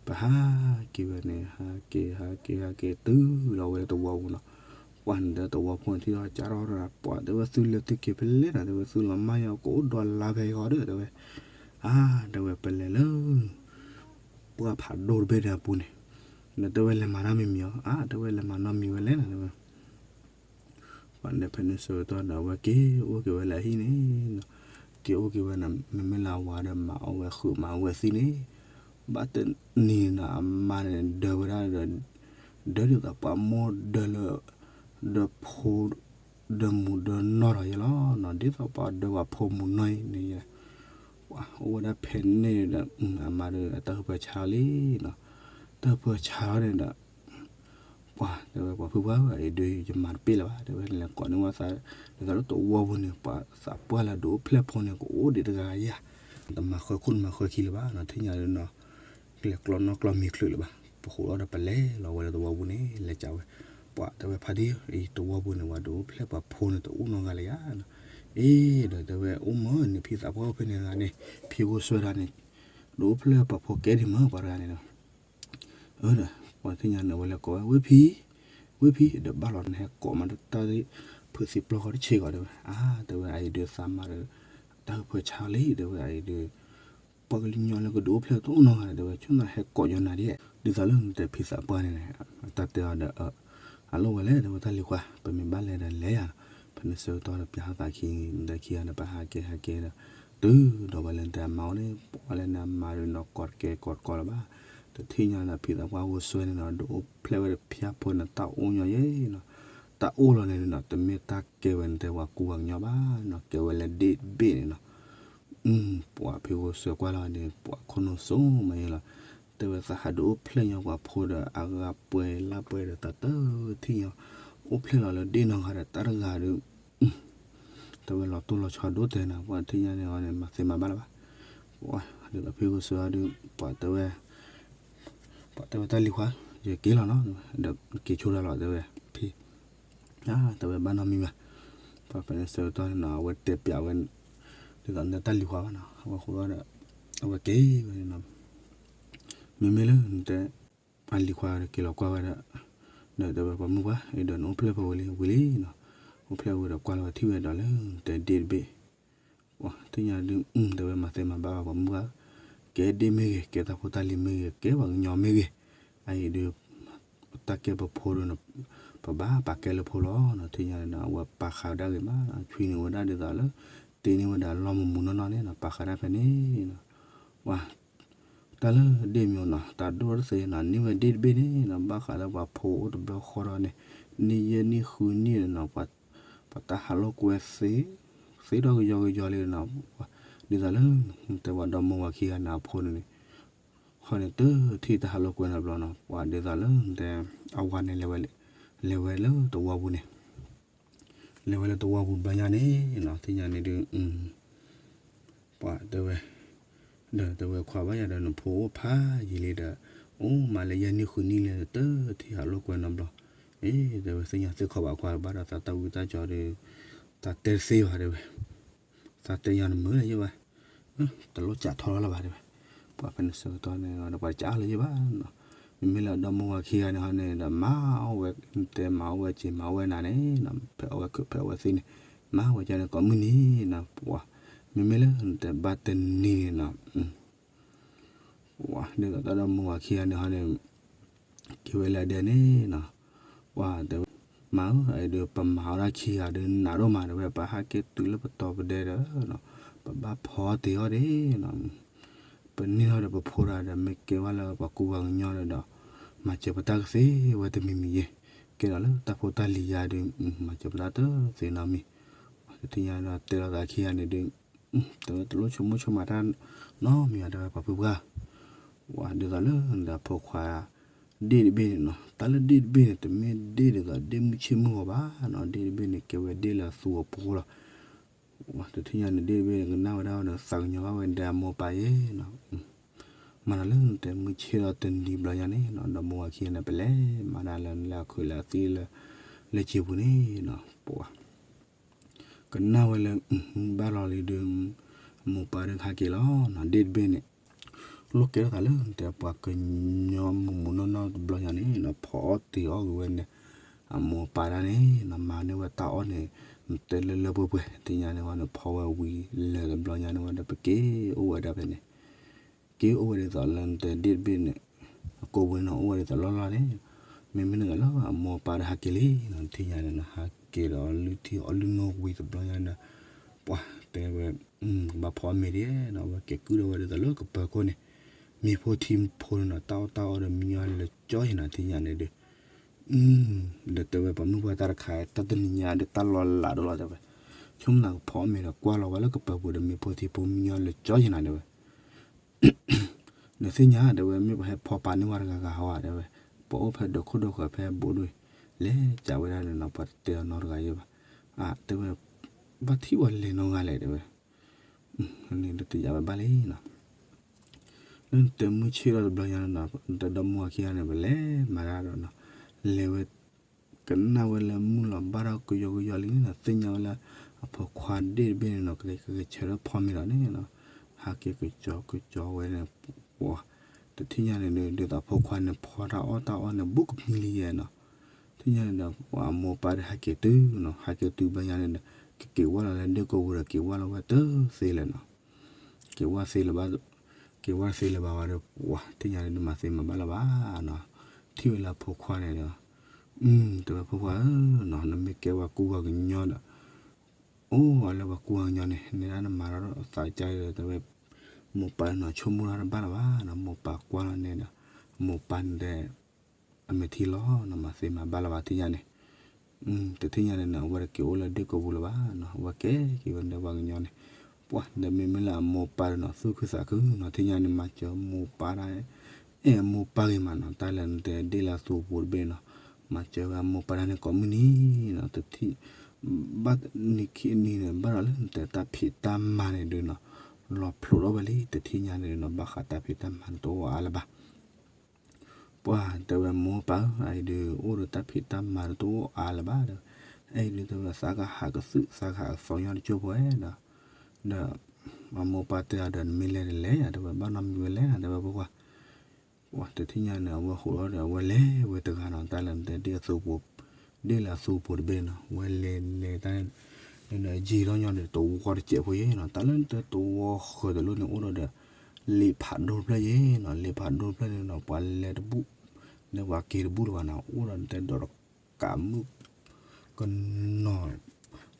ပဟးက့ၤဝဲန့ၣ် ဟးက့ၤ ဟးက့ၤ ဟးက့ၤ တုၤလီၤဝဲလၢသဝီပူၤနီၤ ပှၤန့ၣ်ဒီးသဝီဖိန့ၣ်ထံၣ်ထီၣ်ကၢ်ထီၣ်ဒီး ပှၤတဲဝဲသုလဲၤသုက့ၤဖဲလဲၣ်နီၤ တဲဝဲသုလီၤမၢ်ယၤကအိၣ်ဒီးလါဖဲအံၤဃီဒီး တဲဝဲ အါ တဲဝဲပလဲၤလၢ ပှၢ်ဖးဒိၣ်တဘ့ၣ်ဒီးအပူၤန့ၣ် ဒီးတဲဝဲလဲၤမၤနီတမံၤမံၤအီၤ အါ တဲဝဲလဲၤမၤနီတမံၤဝဲလဲၣ်နီၤ တဲဝဲ ပှၤန့ၣ်ဖဲန့ၣ်ဆၢကတီၢ်ဒီး အဝဲက့ၤအိၣ်က့ၤဝဲလၢအဟံၣ်န့ၣ်နီၤ က့ၤအိၣ်က့ၤဝဲန့ၣ် မ့မ့ၢ်လၢအဝၤဒီးမၤအီၣ်ဝဲဃုာ်မၤဝဲသံန့ၣ် ဘၣ်တနံၤန့ၣ်နီၤ အမါန့ၣ်ဒၢဝဲဒၣ်ဒီး ဒၢဒ်သိးပှၤမိၢ်ဒၢလၢ ဒီးဖိ ဒီးမူဒီးနီၢ်ထီၣ်ယဲလီၤနီၤ ဒ်သိးပှၤဒၢပှၤဖိမူနီၢ်အံၤန့ၣ်ယဲ အိၣ်ဝဲဒၣ်ဖဲန့ၣ်ဒီး အမါဒီးအတၢ်ဟၢဖၢဆါလံနီၤ, တၢ်ဟၢဖၢဆါလီၤန့ၣ်ဒီး ပှၤတဲဝဲ ပှၤဖုပှၢ်ဧၢ, အံၤဒုးယမၤတပ့ၢ်လၢၤဘၣ်, တဲဝဲ လဲၤကိးန့ၢ်ဝဲသး ဒ်သိးလၢသဝီပူၤန့ၣ် ပှၤသးပှၢ်လၢဒုးအိၣ်ဖျဲၣ်ဖိန့ၣ် ကအိၣ်ဒံးတဂၤယၤ, တမၤဃၢခိၣ်တမၤဃၢခံလၢၤဘၣ်နီၤ, ထံၣ်ညါဒုးနီၤ ကျဲၤကျီနီၢ်ကျီမံၤချုးလၢၤဘၣ်, ပဃိးဒီးပလဲၤလီၤဝဲလၢသဝီပူၤန့ၣ် လဲၤကးဝဲ, ပှၤတဲဝဲ ဖါတံၢ်ဧၢ, အံၤသဝီပူၤန့ၣ် ပှၤဒုးအိၣ်ဖျဲၣ်ပှၤဖိန့ၣ် တအိၣ်နီတဂၤလၢၤယၤနီၤ, အ့ဒီးတဲဝဲ အိၣ်မ့ၢ်န့ၣ် ဖံသးပှၢ်အိၣ်ဖဲန့ၣ်တဂၤန့ၣ် ဖံဂိၢ်စွဲတၢ်န့ၣ် ဒုးအိၣ်ဖျဲၣ်ပှၤဖိကဲဒံးမ့ၢ်ပှၤတဂၤန့ၣ်ဒီး အၢဒီး ပှၤထံၣ်ညါန့ၣ် အဝဲလဲၤကိးဝဲ ဝ့ၢ်ဖံ, ဝ့ၢ်ဖံ, ဒီးဘၣ်လီၤ နဟဲကိးမးတၢ်သ့ၣ် ဖုးသံပျီၢ်ဃီတဆ့ကီး တဲဝဲ, အါ တဲဝဲ အအံၤဒုးသးမၤဒီး တၢ်ဟၢဖၢဆါလံ တဲဝဲ အအံၤဒုး ပှၤကညီလၢကဒုးအိၣ်ဖျဲၣ်တအိၣ်နီတဂၤ တဲဝဲ ဆိၣ်နၤဟဲကိးညီနၤဒ် ဒ်သိးလၢနတဲဖံသးပှၢ်န့ၣ် တၢ်တဲအီၤဒီး အလိၣ်ဝဲလဲၣ် တဲဝဲ တၢ်လံၤခွါ ပမ့ၢ်ဘၣ်လဲၤဒီးလဲၤယၤ, ဖဲန့ၣ်ဆၢကတီၢ်ဒီးပၠးသးခံ နတဲခံဂၤန့ၣ် ပဟးက့ၤဟးက့ၤဒီး တုၤဒီးဝဲလဲၤတဲအမါအိၣ်န့ၣ် ပှၤလဲၤနမၤဒီးနီၤ ကိးတကဲကိးတကီလၢၤဘၣ်, တထံၣ်ညါဒီးဖံသးပှၢ်ဂိၢ်စွဲန့ၣ်နီၤ ဒုးအိၣ်ဖျဲၣ်ဝဲဒီးဖၠါဖိန့ၣ် တၢ်အိၣ်ညီယဲနီၤ, တၢ်အိၣ်လီၤန့ၣ်နီၤ တမ့ၢ်တၢ်ကဲဝဲန့ၣ် တဲပှၤကူပှၤကညီဘၣ်နီၤ ကဲဝဲလၢဒ့ၣ်တဘ့ၣ်န့ၣ်နီၤ ပှၤဖံဂိၢ်စွဲကွၢ်လီၤန့ၣ် ပှၤခိၣ်နူာ်စိမးယဲလီၤ, တဲဝဲသးဟးဒုးအိၣ်ဖျဲၣ်ညီပှၤဖိဒီးအဂၤပှဲၤလၢပှဲၤဒီးတၢ်တထံၣ်ညီ အိၣ်ဖျဲၣ်လီၤလၢဒ့ၣ်နီတဂၤဒီးတၢ်တဂၤဒီး တဲဝဲလီၤတိၢ်လီၤဆီဒိၣ်တဲနၤ ပှၤထံၣ်ညါန့ၣ်အီၤန့ၣ် မၤသ့မၤဘၣ်လၢၤဘၣ်, ပှၤဒ်သိးဖံဂိၢ်စွဲအီၤဒီး ပှၤတဲဝဲ ပှၤတဲဝဲတၢ်လံၤခွါ ယက့ၤလီၤနီၤ, ဒီးက့ၤဆိတၢ်လီၤ တဲဝဲ ဖံ တဲဝဲ ဘၣ်နီတမံၤဘၣ်, ပှၤဖဲန့ၣ်ဆၢကတီၢ်န့ၣ်နီၤ အဝဲတဲပျးဝဲ ဒ်သိးနတၢ်လံၤခွါဘၣ်နီၤ အဝဲဃိဒီး အဝဲက့ၤဝဲန့ၣ်နီၤ, မ့မ့ၢ်လၢနတဲ အလံၤခွါဒီးက့ၤလီၤကွၢ်ဝဲဒီး ဒီးတဲဝဲ ပှၤမုၣ်ပှၢ် အံၤဒီးနအိၣ်ဖျဲၣ်ဖိဝံၤလံ ဝံၤလံနီၤ, အိၣ်ဖျဲၣ်ဝံၤဒီးကွၢ်လီၤဝဲထံၣ်ဝဲဒီးလၢနတဲဒ့ၣ်တဘ့ၣ်, ပှၤထံၣ်ညါဒုး တဲဝဲမၤသ့မၤဘၣ်ဘၣ် ပှၤမုၣ်ပှၢ်, ကဲဒ့ၣ်မ့ၢ်ဂ့ၤ ကဲတၢ်ဖိတၢ်လံၤမ့ၢ်ဂ့ၤ ကဲပှၤကညီမ့ၢ်ဂ့ၤ, အအံၤဒုး တၢ်ကဲပဖိဒီး ပဘၣ်ပာ်ကဲလၢဖိလီၤနီၤ, ထံၣ်ညါန့ၣ်နီၤ အဝဲပာ်ဃာ်ဝဲဒၣ်ဂ့ၤမး ဆွံန့ၢ်ဝဲဒၣ်ဒ်သိးလၢ တ့န့ၢ်ဝဲဒၣ်လီၢ်မုၢ်မုၢ်နီၢ်နီၢ်န့ၣ်နီၤ ပာ်ဃာ်ဒၣ်ဖဲန့ၣ်နီၤ, ပှၤ တၢ်လၢဒ့ၣ်မ့ၢ်နီၤ တၢ်ဒိၣ်တသ့နီၤ န့ၢ်ဝဲဒ့ၣ်တဘ့ၣ်န့ၣ်နီၤ ဘၣ်ဃးလၢပှၤဖိအိၣ်တဘျီဃီဒီးန့ၣ် နံၣ်ယဲၢ်နံၣ်ဃုနံၣ်န့ၣ်နီၤ ပှၤတၢ်ဟးလိာ်ကွဲသ့ သ့ထီၣ်ကယီကယီလံနီၤ, ဒ်သိးလၢ တဲပှၤဒီမါဝၤခံဂၤန့ၣ်အဖိန့ၣ်န့ၣ် ဃီန့ၣ်တထံၣ်တၢ်ဟးလိာ်ကွဲနီတဘျီနီၤ ပှၤဒ်သိးလၢ တဲ အဝၤန့ၣ် လဲၤဝဲလၢတဝီပူၤန့ၣ် လဲၤဝဲလၢတဝီပူၤဘျီညါန့ၣ်နီၤ ထံၣ်ညါန့ၣ်ဒုး ပှၤတဲဝဲ ဒီးတဲဝဲခွါဘၣ်ယၤဒီးနဖိအိၣ်ဖးယံာ်လံဒီး အိၣ်မးလၢယဲၢ်နံၣ်ဃုနံၣ်လံဒီး တထံၣ်ဟးလိာ်ကွဲနီတဘျီ, အ့ တဲဝဲသ့ၣ်ညါသ့ၣ်ခီဘၣ်ခွါဘၣ်ဒီးသးတၢ်ဝံတၢ်ကၠီဒီး သးတဲတသ့ဘၣ်တဲဝဲ, သးတဲယၤနမုာ်လၢၤယဲဘၣ်, တလိၣ်ကးထီလီၤလၢၤဘၣ်တဲဝဲ, ပှၤဖဲန့ၣ်ဆၢကတီၢ်န့ၣ်ဒီးပှၤတကးလၢၤယဲဘၣ်နီၤ, မ့မ့ၢ်လၢအဒီမါဝၤခံဂၤန့ၣ်ဟီန့ၣ်ဒီး မၤအီၣ်ဝဲ တဲမၤအီၣ်ဝဲစ့ၤမၤအီၣ်ဝဲနၤန့ၣ်နီၤ ဖဲအီၣ်ဝဲခုးဖဲအီၣ်ဝဲသံန့ၣ် မၤဝဲကန့ၣ်ကိးမုၢ်နံၤနီၤ ပှၤ မ့မ့ၢ်လၢနတဲဘၣ်တနံၤန့ၣ်နီၤ ပှၤ ဒ်သိးတၢ်ဒီမါဝၤခံဂၤန့ၣ်ဟီန့ၣ် က့ၤဝဲလၢအဒဲန့ၣ်နီၤ, ပှၤတဲဝဲ မါဧၢ အအံၤဒီးပမၤအီၣ်တၢ်ခံဂၤဒီးနးဒိၣ်မးတဲဝဲ ပဟးက့ၤတုၤလၢပတီၤပဒဲဒီး ပဘၣ်ဖီအီၣ်တ့ၢ်အီၣ်ဒၣ်နီၤ, ပန့ၢ်ထီၣ်ဒီးပဖိတဂၤဒီး မ့ၢ်ကဲဘၣ်လၢပှၤကူပှၤကညီဒီး မၤစၢၤပတၢ်ကသ့ဝဲတမံၤမံၤယဲၢ်, ကဲဒီးလၢတၢ်ဖိတၢ်လံၤယၤဒီး မၤစၢၤပတၢ်တသ့နီတမံၤ, တထံၣ်ညါဒီးတဲလိာ်သးခံဂၤန့ၣ်ဒီး တဲဝဲတလိၣ်ဆိကမိၣ်ဆိကမးတၢ်နီတမံၤဘၣ်တဲဝဲပှၤဖုပှၢ်, ပှၤဒ်သိးလၢနဒီးဖိခွါ ဒ့ၣ်တဘ့ၣ်န့ၣ်နီၤ, တၢ်လၢဒ့ၣ်တဘ့ၣ်န့ၣ် တမ့ၢ်ဒ့ၣ်ဒ်သိးဒ့ၣ်မုၢ်ဆ့ၣ်မုၢ်ဂီၤဘၣ်နီၤ, ဒ့ၣ်တဘ့ၣ်န့ၣ် ကဲဝဲဒ့ၣ်လၢအသူအပှိၤလီၤ. တထံၣ်ညါန့ၣ် ဒ့ၣ်တဘ့ၣ်န့ၣ် ကနၣ်ဝဲဒၣ်ဒီးသးကညီၤဘၣ်ဝဲဒီးအမိၢ်ပၢ်ယဲနီၤ, မၤတၢ်လၢနတဲမုၢ်ဆ့ၣ်ဒီးတနံၤဘျီညါန့ၣ်နီၤ, ဒီးမိၢ်ဝၤခံဂၤန့ၣ် ပလဲၤမၤတၢ်လၢနလဲၤအခုးလၢအသံလၢ လၢစံာ်ပူၤန့ၣ်နီၤ, ပှၤ ကနၣ်ဝဲလၢ ဘၣ်လီၤလံဒီး အမိၢ်ပၢ်ဒီးဟးက့ၤလီၤနီၤ, ဒ့ၣ်တဘ့ၣ်န့ၣ် လိၣ်ကဲထီၣ်သးလၢ နတဲပှၤကညီမုၢ်မုၢ်နီၢ်နီၢ်တဘျီညါန့ၣ်နီၤ, ဖီအီၣ်တ့ၤအီၣ်ဂ့ၤဝဲန့ၣ် အမိၢ်ပၢ်ဒၣ်န့ၣ်နီၤ, မၤန့ၢ်ဝဲတၢ်အီၣ်န့ၣ် နတဲလၢလၢပှဲၤပှဲၤ တထံၣ်ညါန့ၣ်ဝဲန့ၣ် ဖီဝဲဝံၤလၢာ်တဘျီညါန့ၣ်ဝဲဒီး ပက့ၤအိၣ်ဝဲဒၣ်ဖဲန့ၣ် က့ၤအိၣ်ဝဲဒ်သိးလၢနတဲဒ့ၣ်တဘ့ၣ်န့ၣ် အကိာ်ပူၤန့ၣ်နီၤ အိၣ်ဝဲဒ်သိးလီၢ်လီၢ်န့ၣ်, မ့မ့ၢ်န့ၣ်လၢအမိၢ်ပၢ်ဒီးဟးက့ၤလံနီၤ, တထံၣ်ညါန့ၣ်နီၤ ဟးက့ၤဒီးလုၢ်ထံအီၣ်လုၢ်နိဝံၤတဘျီညါန့ၣ်ဒီး ပှၤတဲဝဲ ကဘၣ်ဖီအီၣ်မ့ၤဒ်နီၤ, အဝဲက့ၤကုၣ်ဒီးဝဲဒ်သိးလၢကပၢၤခိၣ်န့ၣ် မ့ၤဖိထံဖိန့ၣ်နီၤ, တၢ်အီၣ်တၢ်အီဒီးမံအီၣ်လၢကၠီယဲနီၤ, တထံၣ်ညါန့ၣ်ဒီး ဒီးတဲဝဲပှၤမုၣ်ပှၢ်တၢ်တခါ တၢ်တနံၤညါဒီးတၢ်လီၤလးဒိၣ်လီၤတဲဝဲ, ဆိကမိၣ်သးကဖီအီၣ်မ့ၤဒီး ကွၢ်လီၤဝဲလၢကပၢၤပူၤဒီး မ့ၢ်ဖိသံဖိမုၣ်ညီလၢကၠီယဲနၤတဲဝဲ, နသ့ၣ်ညါတဲဝဲ မ့ၢ်ပှၤဟဲဖီပာ်န့ၢ်ဝဲတဂၤဂၤဟီဧါတဲဝဲ, ပအိၣ်ဖဲဒိးခိၣ်ဒိးဃၢၤဖဲဘိဒိၣ်, လဲၤကးဝဲဒၣ်န့ၣ်နီၤ ပှၤတတဲအီၤနီတဂၤယဲဘၣ်, အတဲဝဲ, ဘၣ်ထံၣ်ဝဲလဲၤနီတဂၤလဲၣ်တဲဝဲ, န့ၣ်တယာ်ဝဲဘၣ်လံနီၤ လၢနတဲမုၢ်ဆ့ၣ်ထီၣ်တဘျီညါန့ၣ်နီၤ နတဲဒီမါဝၤခံဂၤန့ၣ် ပလဲၤမၤတၢ်ဒီးနီၤ, လဲၤဝဲ ကနၣ်ဝဲလၢမုၢ်လီၤဘၣ်ထီၣ်ကယီကယီလံန့ၣ်နီၤ သ့ၣ်ညါဝဲလၢ အဖိခွါဒ့ၣ်တဘ့ၣ်န့ၣ်နီၤ ကဂဲၤဆၢထၢၣ်ဖီမ့ၤဒီးန့ၣ်နီၤ, ဟးက့ၤကကၠီကကၠီဝဲန့ၣ်, ပှၤ တထံၣ်ညါန့ၣ် ဒ်သိးဖိခွါန့ၣ် ဖီတၢ်အီၣ်တၢ်အီန့ၣ် ဘူးကမံလံယဲနီၤ, ထံၣ်ညါန့ၣ်ဒီး ပှၤအမိၢ်ပၢ်ဒီးဟဲက့ၤတုၤနီၤ ဟဲက့ၤတုၤဘျီညါန့ၣ်ဒီး ကက့ၤဝဲလီၤလၢဒ့ၣ်ကိာ်ပူၤဒီး က့ၤဝဲလီၤဝဲတသ့လၢၤနီၤ က့ၤဝဲသ့လၢၤဘၣ်, က့ၤဝဲသ့လၢၤဘၣ်ဝဲဒီး ပှၤထံၣ်ညါန့ၣ်ဒီး မၤသ့မၤဘၣ်လၢၤဘၣ်နီၤ, ထံၣ်ဝဲလၢအဖိခွါန့ၣ်ဒီး, တဲဝဲဖိခွါဧၢနီၤ နမ့ၢ်ကဲဝဲကူဝဲကညီဒီး, အိၣ်ဝဲလၢပှၤကူဝဲကညီန့ၣ် န့ၣ်ဒၣ်နမၤထီၣ်သးကါဒီး တဲဝဲ, မိၢ်ပၢ်နီၤ ဆိကမိၣ်ထီၣ်တဘၣ်လၢၤဘၣ်နီၤ မိၢ်ပၢ်ကွၢ်လီၤန့ၣ်ဒီး, မိၢ်ပၢ်န့ၣ်ဒီး အမဲာ်ထံလီၤနီၤ မၤသ့မၤဘၣ်လၢၤဘၣ်ထံၣ်ညါန့ၣ်, တထံၣ်ညါန့ၣ်နီၤ အဝဲတက့ၤအိၣ်လၢဒ့ၣ်ကိာ်ပူၤလၢၤဘၣ်နီၤ အဝဲကဲက့ၤဝဲန့ၣ်ဒီးပှၤကညီန့ၣ်, ပှၤဒီးမ့မ့ၢ်လၢအမိၢ်ပၢ်ဒီးနီၤ သူၣ်ခုသးခုနီၤ ထံၣ်ညါန့ၣ် မၤစၢၤမိၢ်ပၢ်တၢ် အဲၣ်အမိၢ်ပၢ်ဂ့ၤမးနီၤ တၢ်လၢနတဲဒ့ၣ်လၢအသူပူၤတဘ့ၣ်နီၤ, မၤစၢၤဝဲအမိၢ်ပၢ်တၢ်န့ၣ်ကိးမုၢ်နံၤနီၤ တထံၣ်, ဘၣ်နံၤခံနံၤန့ၣ် ဘၣ်ဒီးလၢနတဲတၢ်ဖံးတၢ်မၤန့ၣ်ဒုးနီၤ, လီၤဖျိးထီၣ်ဝဲလံ တထံၣ်ညါန့ၣ်နီၤ ဘၣ်ဃးတၢ်ဖံးတၢ်မၤန့ၣ်တအိၣ်အါလၢၤဘၣ် ပှၤတဲဝဲမိၢ်ပၢ်ဧၢ အအံၤဒုး အိၣ်ဒီးတၢ်ဖံးတၢ်မၤဒီးတအိၣ်အါလၢၤဘၣ်ဒီး, အအံၤဒုးတဲဝဲသးကဟးကသုၣ် သးကဟးကသီညီတကၠိၢ်ဖိဝဲဒီး, ဒီးအမိၢ်ပၢ်တဲအီၤဒီး နမ့ၢ်လဲၤတလဲၤယၤ တဲဝဲဘၣ်နီတမံၤဝဲလဲၤနၤ တဲဝဲဖိခွါ ပှၤတထံၣ်ညါန့ၣ် အဝဲဟိးထီၣ်ဒီး အဝဲလဲၤဝဲတဂၤနီၤ တၢ်လၢနတဲဒ့ၣ်အသူပူၤ, ဒ့ၣ်လၢအသူပူၤတဘ့ၣ်နီၤ ဝဲလဲၤလဲၤတၢ် ဒီးယံာ်ထီၣ်ညီဒီး တဝီတစဲးဖိယဲနီၤ တၢ်လၢနတဲတဝီဃၢၤတလိၣ်န့ၣ် အိၣ်ဒီးဒီး လံာ်ဖးဒိၣ်တဖျၢၣ်ယဲနီၤ လံာ်ဖးဒိၣ်တဖျၢၣ်န့ၣ်နီၤ ပှၤလဲၤတဘူၣ် လၢပှၤက့ၤတဘူၣ်တဂၤနီၤ အိၣ်ဒီးနတဲဒီးတကးမုၣ် ကနီၤ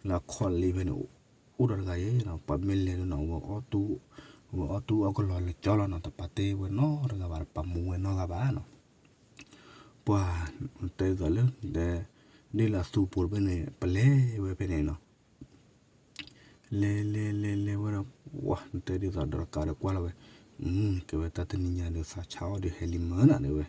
လၢအခီၣ်လံဖဲန့ၣ် အိၣ်ဒီးတဂၤယဲနီၤ ပှၤမ့ၢ်လဲၤန့ၣ်နီၤ အဝဲအီၣ်တူၢ် အဝဲအီၣ်တူၢ်အီၣ်ကလီၤလၢကၠီလီၤနီၤ တပာ်တ့ၢ်ဝဲနီတဂၤဘၣ် တပာ်မူဝဲနီတဂၤဘၣ်နီၤ ပှၤ တဲဒ်သိးလၢ နတဲ ဒ့ၣ်လၢအသူပူၤတဘ့ၣ်န့ၣ် ပလဲၤဝဲဖဲန့ၣ်နီၤ လဲၤလဲၤလဲၤလဲၤဝဲဒီး ပှၤ နတဲဒ်သိးဒီးတကးဒီးကွၢ်လီၤဝဲ ကဲဝဲတၢ်တနံၤညါဒီး သးဆါအီၣ်ဒီးဟဲလံမၢနၤတဲဝဲ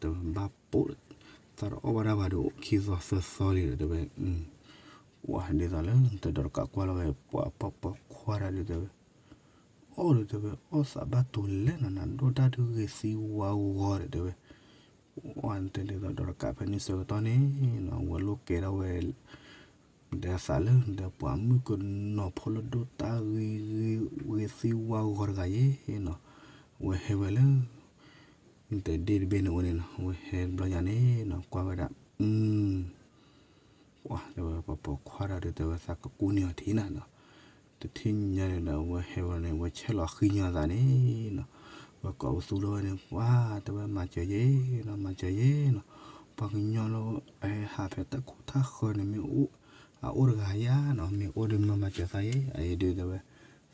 တဘၣ်ပိာ် သးတအီၣ်ဘၣ်တၢ်ဘၣ်ဒီး အိၣ်ခံသီသၢသီလံဒီးတဲဝဲ ပှၤ ဒ်သိးလၢ နတဲဒီးတကးကွၢ်လီၤဝဲ ပှၤပိာ်ပိာ်ခွါတၢ်ဒုးတဲဝဲ အီၣ်ဒုးတဲဝဲ အီၣ်သးဘၣ်တူၤလဲၣ်နီၤ နဒိၣ်တၢ်ဒုးဂ့ၤသံဝါဂီၤဒီးတဲဝဲ ပှၤ နတဲဒ်သိးဒီးတကးဖဲန့ၣ်ဆၢကတီၢ်န့ၣ်နီၤ အဝဲလိၣ်ကဲထီၣ်ဝဲ နတဲသးလၢ နတဲပှၤမုၣ်ကနီၤဖိလၢဒိၣ်တၢ်ဂ့ၤဂ့ၤ ဂ့ၤသံဝါဂီၤတဂၤယဲနီၤ အဝဲဟဲဝဲလၢ နတဲဒ့ၣ်တဘ့ၣ်န့ၣ်အိၣ်န့ၣ်နီၤ အဝဲဟဲတဘျီညါန့ၣ်နီၤ ကွၢ်ဝဲဒၣ် ပှၤ တဲဝဲပှၤပိာ်ခွါတၢ်ဒုးတဲဝဲသးကကူန့ၢ်အီၤထံနၤနီၤ တထံၣ်ညါန့ၣ်ဒီး အဝဲဟဲဝဲန့ၣ် အဝဲဆဲးလီၤဃံညီသးန့ၣ်နီၤ အဝဲကိးပသူထီၣ်ဝဲန့ၣ် ပှၤ တဲဝဲမၤစၢၤယဲနီၤ မၤစၢၤယဲနီၤ ပှၤကညီလၢ အဟဲဟးဖဲတၢ်ခိၣ်ထၢၣ်ဃၢၤန့ၣ် မ့ၢ်အိၣ် အအိၣ်တဂၤယါနီၤ မ့ၢ်အိၣ်ဒီးမၤမၤစၢၤသးယဲ အအံၤဒုးတဲဝဲ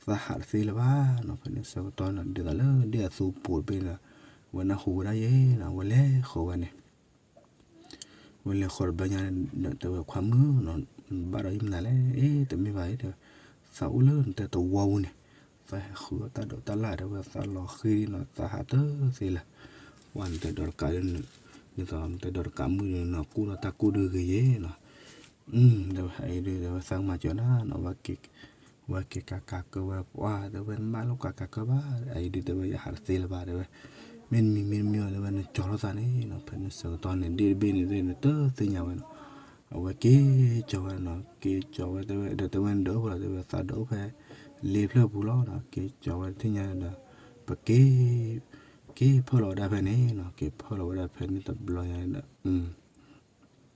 သးဟးတသ့လၢၤဘၣ်နီၤ ဖဲန့ၣ်ဆၢကတီၢ်န့ၣ် ဒ်သိးလၢဒ့ၣ်အသူပူၤတဘ့ၣ်န့ၣ် အဝဲနၢ်ဟူဝဲဒၣ်ယဲနီၤ အဝဲလဲၤဃီၤဝဲန့ၣ် ဝဲလဲၤဃီၤတဘျီညါန့ၣ် တဲဝဲခွါမုၣ်နီၤ ဘၣ်ဒီးယမနုၤလဲၣ် အ့ တမ့ၢ်ဘၣ်အံၤဒီး သးအိၣ်လၢနတဲတဝီပူၤန့ၣ် သးဟဲဃုအီၣ်တၢ်ဒိးတၢ်လၣ် တဲဝဲသးလီၤဃံၤနီၤ သးဟးတသ့လၢၤ ပှၤ နတဲဒီးတကး ဒ်သိးနတဲဒီးတကးမုၣ်န့ၣ်နီၤ ကူၣ်ဒီးတၢ်ကူၣ်ဒုးဂ့ၤယဲနီၤ တဲဝဲအံၤဒုး တဲဝဲသးကမၤစၢၤနၤနီၤ ဝဲက့ၤကးကးကၢဝဲ ပှၤ တဲဝဲနဘၣ်လိၣ်ကးကးကၢဘၣ် အအံၤဒုး တဲဝဲယဟးတသ့လၢၤဘၣ် တဲဝဲ မ့တမံၤမ့တမံၤ တဲဝဲနကၠီထီၣ်သးန့ၣ်နီၤ ဖဲန့ၣ်ဆၢကတီၢ်န့ၣ် ဒ့ၣ်တဘ့ၣ်န့ၣ်သ့ၣ်န့ၣ် တသ့ၣ်ညါဝဲနီၤ အဝဲက့ၤကၠီဝဲနီၤ က့ၤကၠီဝဲ တဲဝဲ ဒီးတဲဝဲနဒုးအိၣ်ဖဲလဲၣ် တဲဝဲသးဒုးအိၣ်ဖဲ လ့ဖျၢၣ်ပူၤလီၤနီၤ က့ၤကၠီဝဲတထံၣ်ညါဒီး ပက့ၤ က့ၤဖၢလီၤဝဲဒၣ်ဖဲန့ၣ်နီၤ က့ၤဖၢလီၤဝဲဒၣ်ဖဲန့ၣ်တဘျီညါဒီး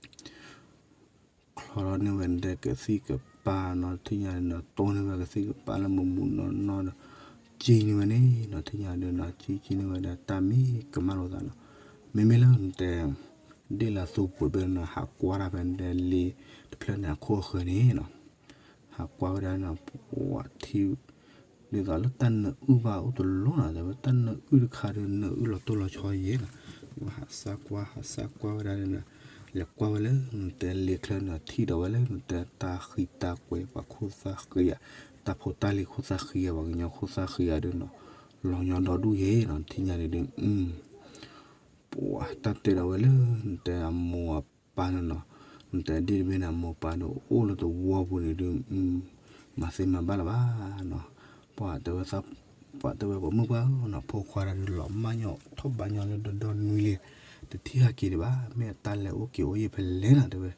ချီထီၣ်န့ၢ်ဝဲ နတဲကသံၣ်ကပၤနီၤ ထံၣ်ညါန့ၣ်နီၤ တိၢ်န့ၢ်ဝဲကသံၣ်ကပၤလၢမူးမူးနီၢ်နီၢ်ဒီး ကံန့ၢ်ဝဲန့ၣ်နီၤ ထံၣ်ညါဒီးနီၤ ကံကံန့ၢ်ဝဲဒီး တၢ်မံကမၣ်လိာ်သးနီၤ မ့မ့ၢ်လၢနတဲ ဒ့ၣ်လၢအသူပူၤတဘ့ၣ်နီၤ ဟးကွၢ်တၢ်ဖဲနတဲလ့တဖျၢၣ်န့ၣ် အခိၣ်အဃၢၤန့ၣ်နီၤ ဟးကွၢ်ဝဲဒၣ်နီၤ ပှၤထံၣ် ဒ်သိးလၢတၢ်နၢအုၣ်ဘၣ်အိၣ်တလိၣ်နီၤ တဲဝဲတၢ်နၢအုၣ်တခါဒီး နၢအုၣ်လီၤတိၢ်လီၤဆီယဲနီၤ ဝဲဟးစၢ်ကွၢ် ဟးစၢ်ကွၢ်ဝဲဒၣ်န့ၣ်ဒီး လဲၤကွၢ်ဝဲလၢနတဲလ့ချၢန့ၣ် ထံၣ်ဒီးဝဲလၢနတဲတၢ်ဃံတၢ်ကွဲး ပှၤခိၣ်သၣ်ဃံဧါ, တၢ်ဖိတၢ်လံၤခိၣ်သၣ်ဃံဧါ, ပှၤကညီခိၣ်သၣ်ဃံဧါဒုးနီၤ, လီၤညီဒီဒူၣ်ယဲနီၤ, ထံၣ်ညါန့ၣ်ဒုး ပှၤတၢ်တဲဒီးဝဲလၢနတဲအမိၢ်အပၢ်န့ၣ်နီၤ, နတဲဒ့ၣ်တဘ့ၣ်န့ၣ် အမိၢ်အပၢ်န့ၣ် အိၣ်လၢသဝီပူၤန့ၣ်ဒုး မၤသ့မၤဘၣ်လၢၤဘၣ်နီၤ, ပှၤတဲဝဲ ပှၤတဲဝဲပှၤမုၣ်ပှၢ်ဧၢနီၤ, ဖိခွါတၢ်ဒုးလီၤမၢ်ညီထီၣ်ဘးညီလၢဒီဒီနွံလံ, တထံၣ်ဟဲက့ၤဒံးဘၣ်, မ့ၢ်အတၢ်လဲၤအိၣ်က့ၤအိၣ်ယံၤဖဲလဲၣ်နီၤ တဲဝဲ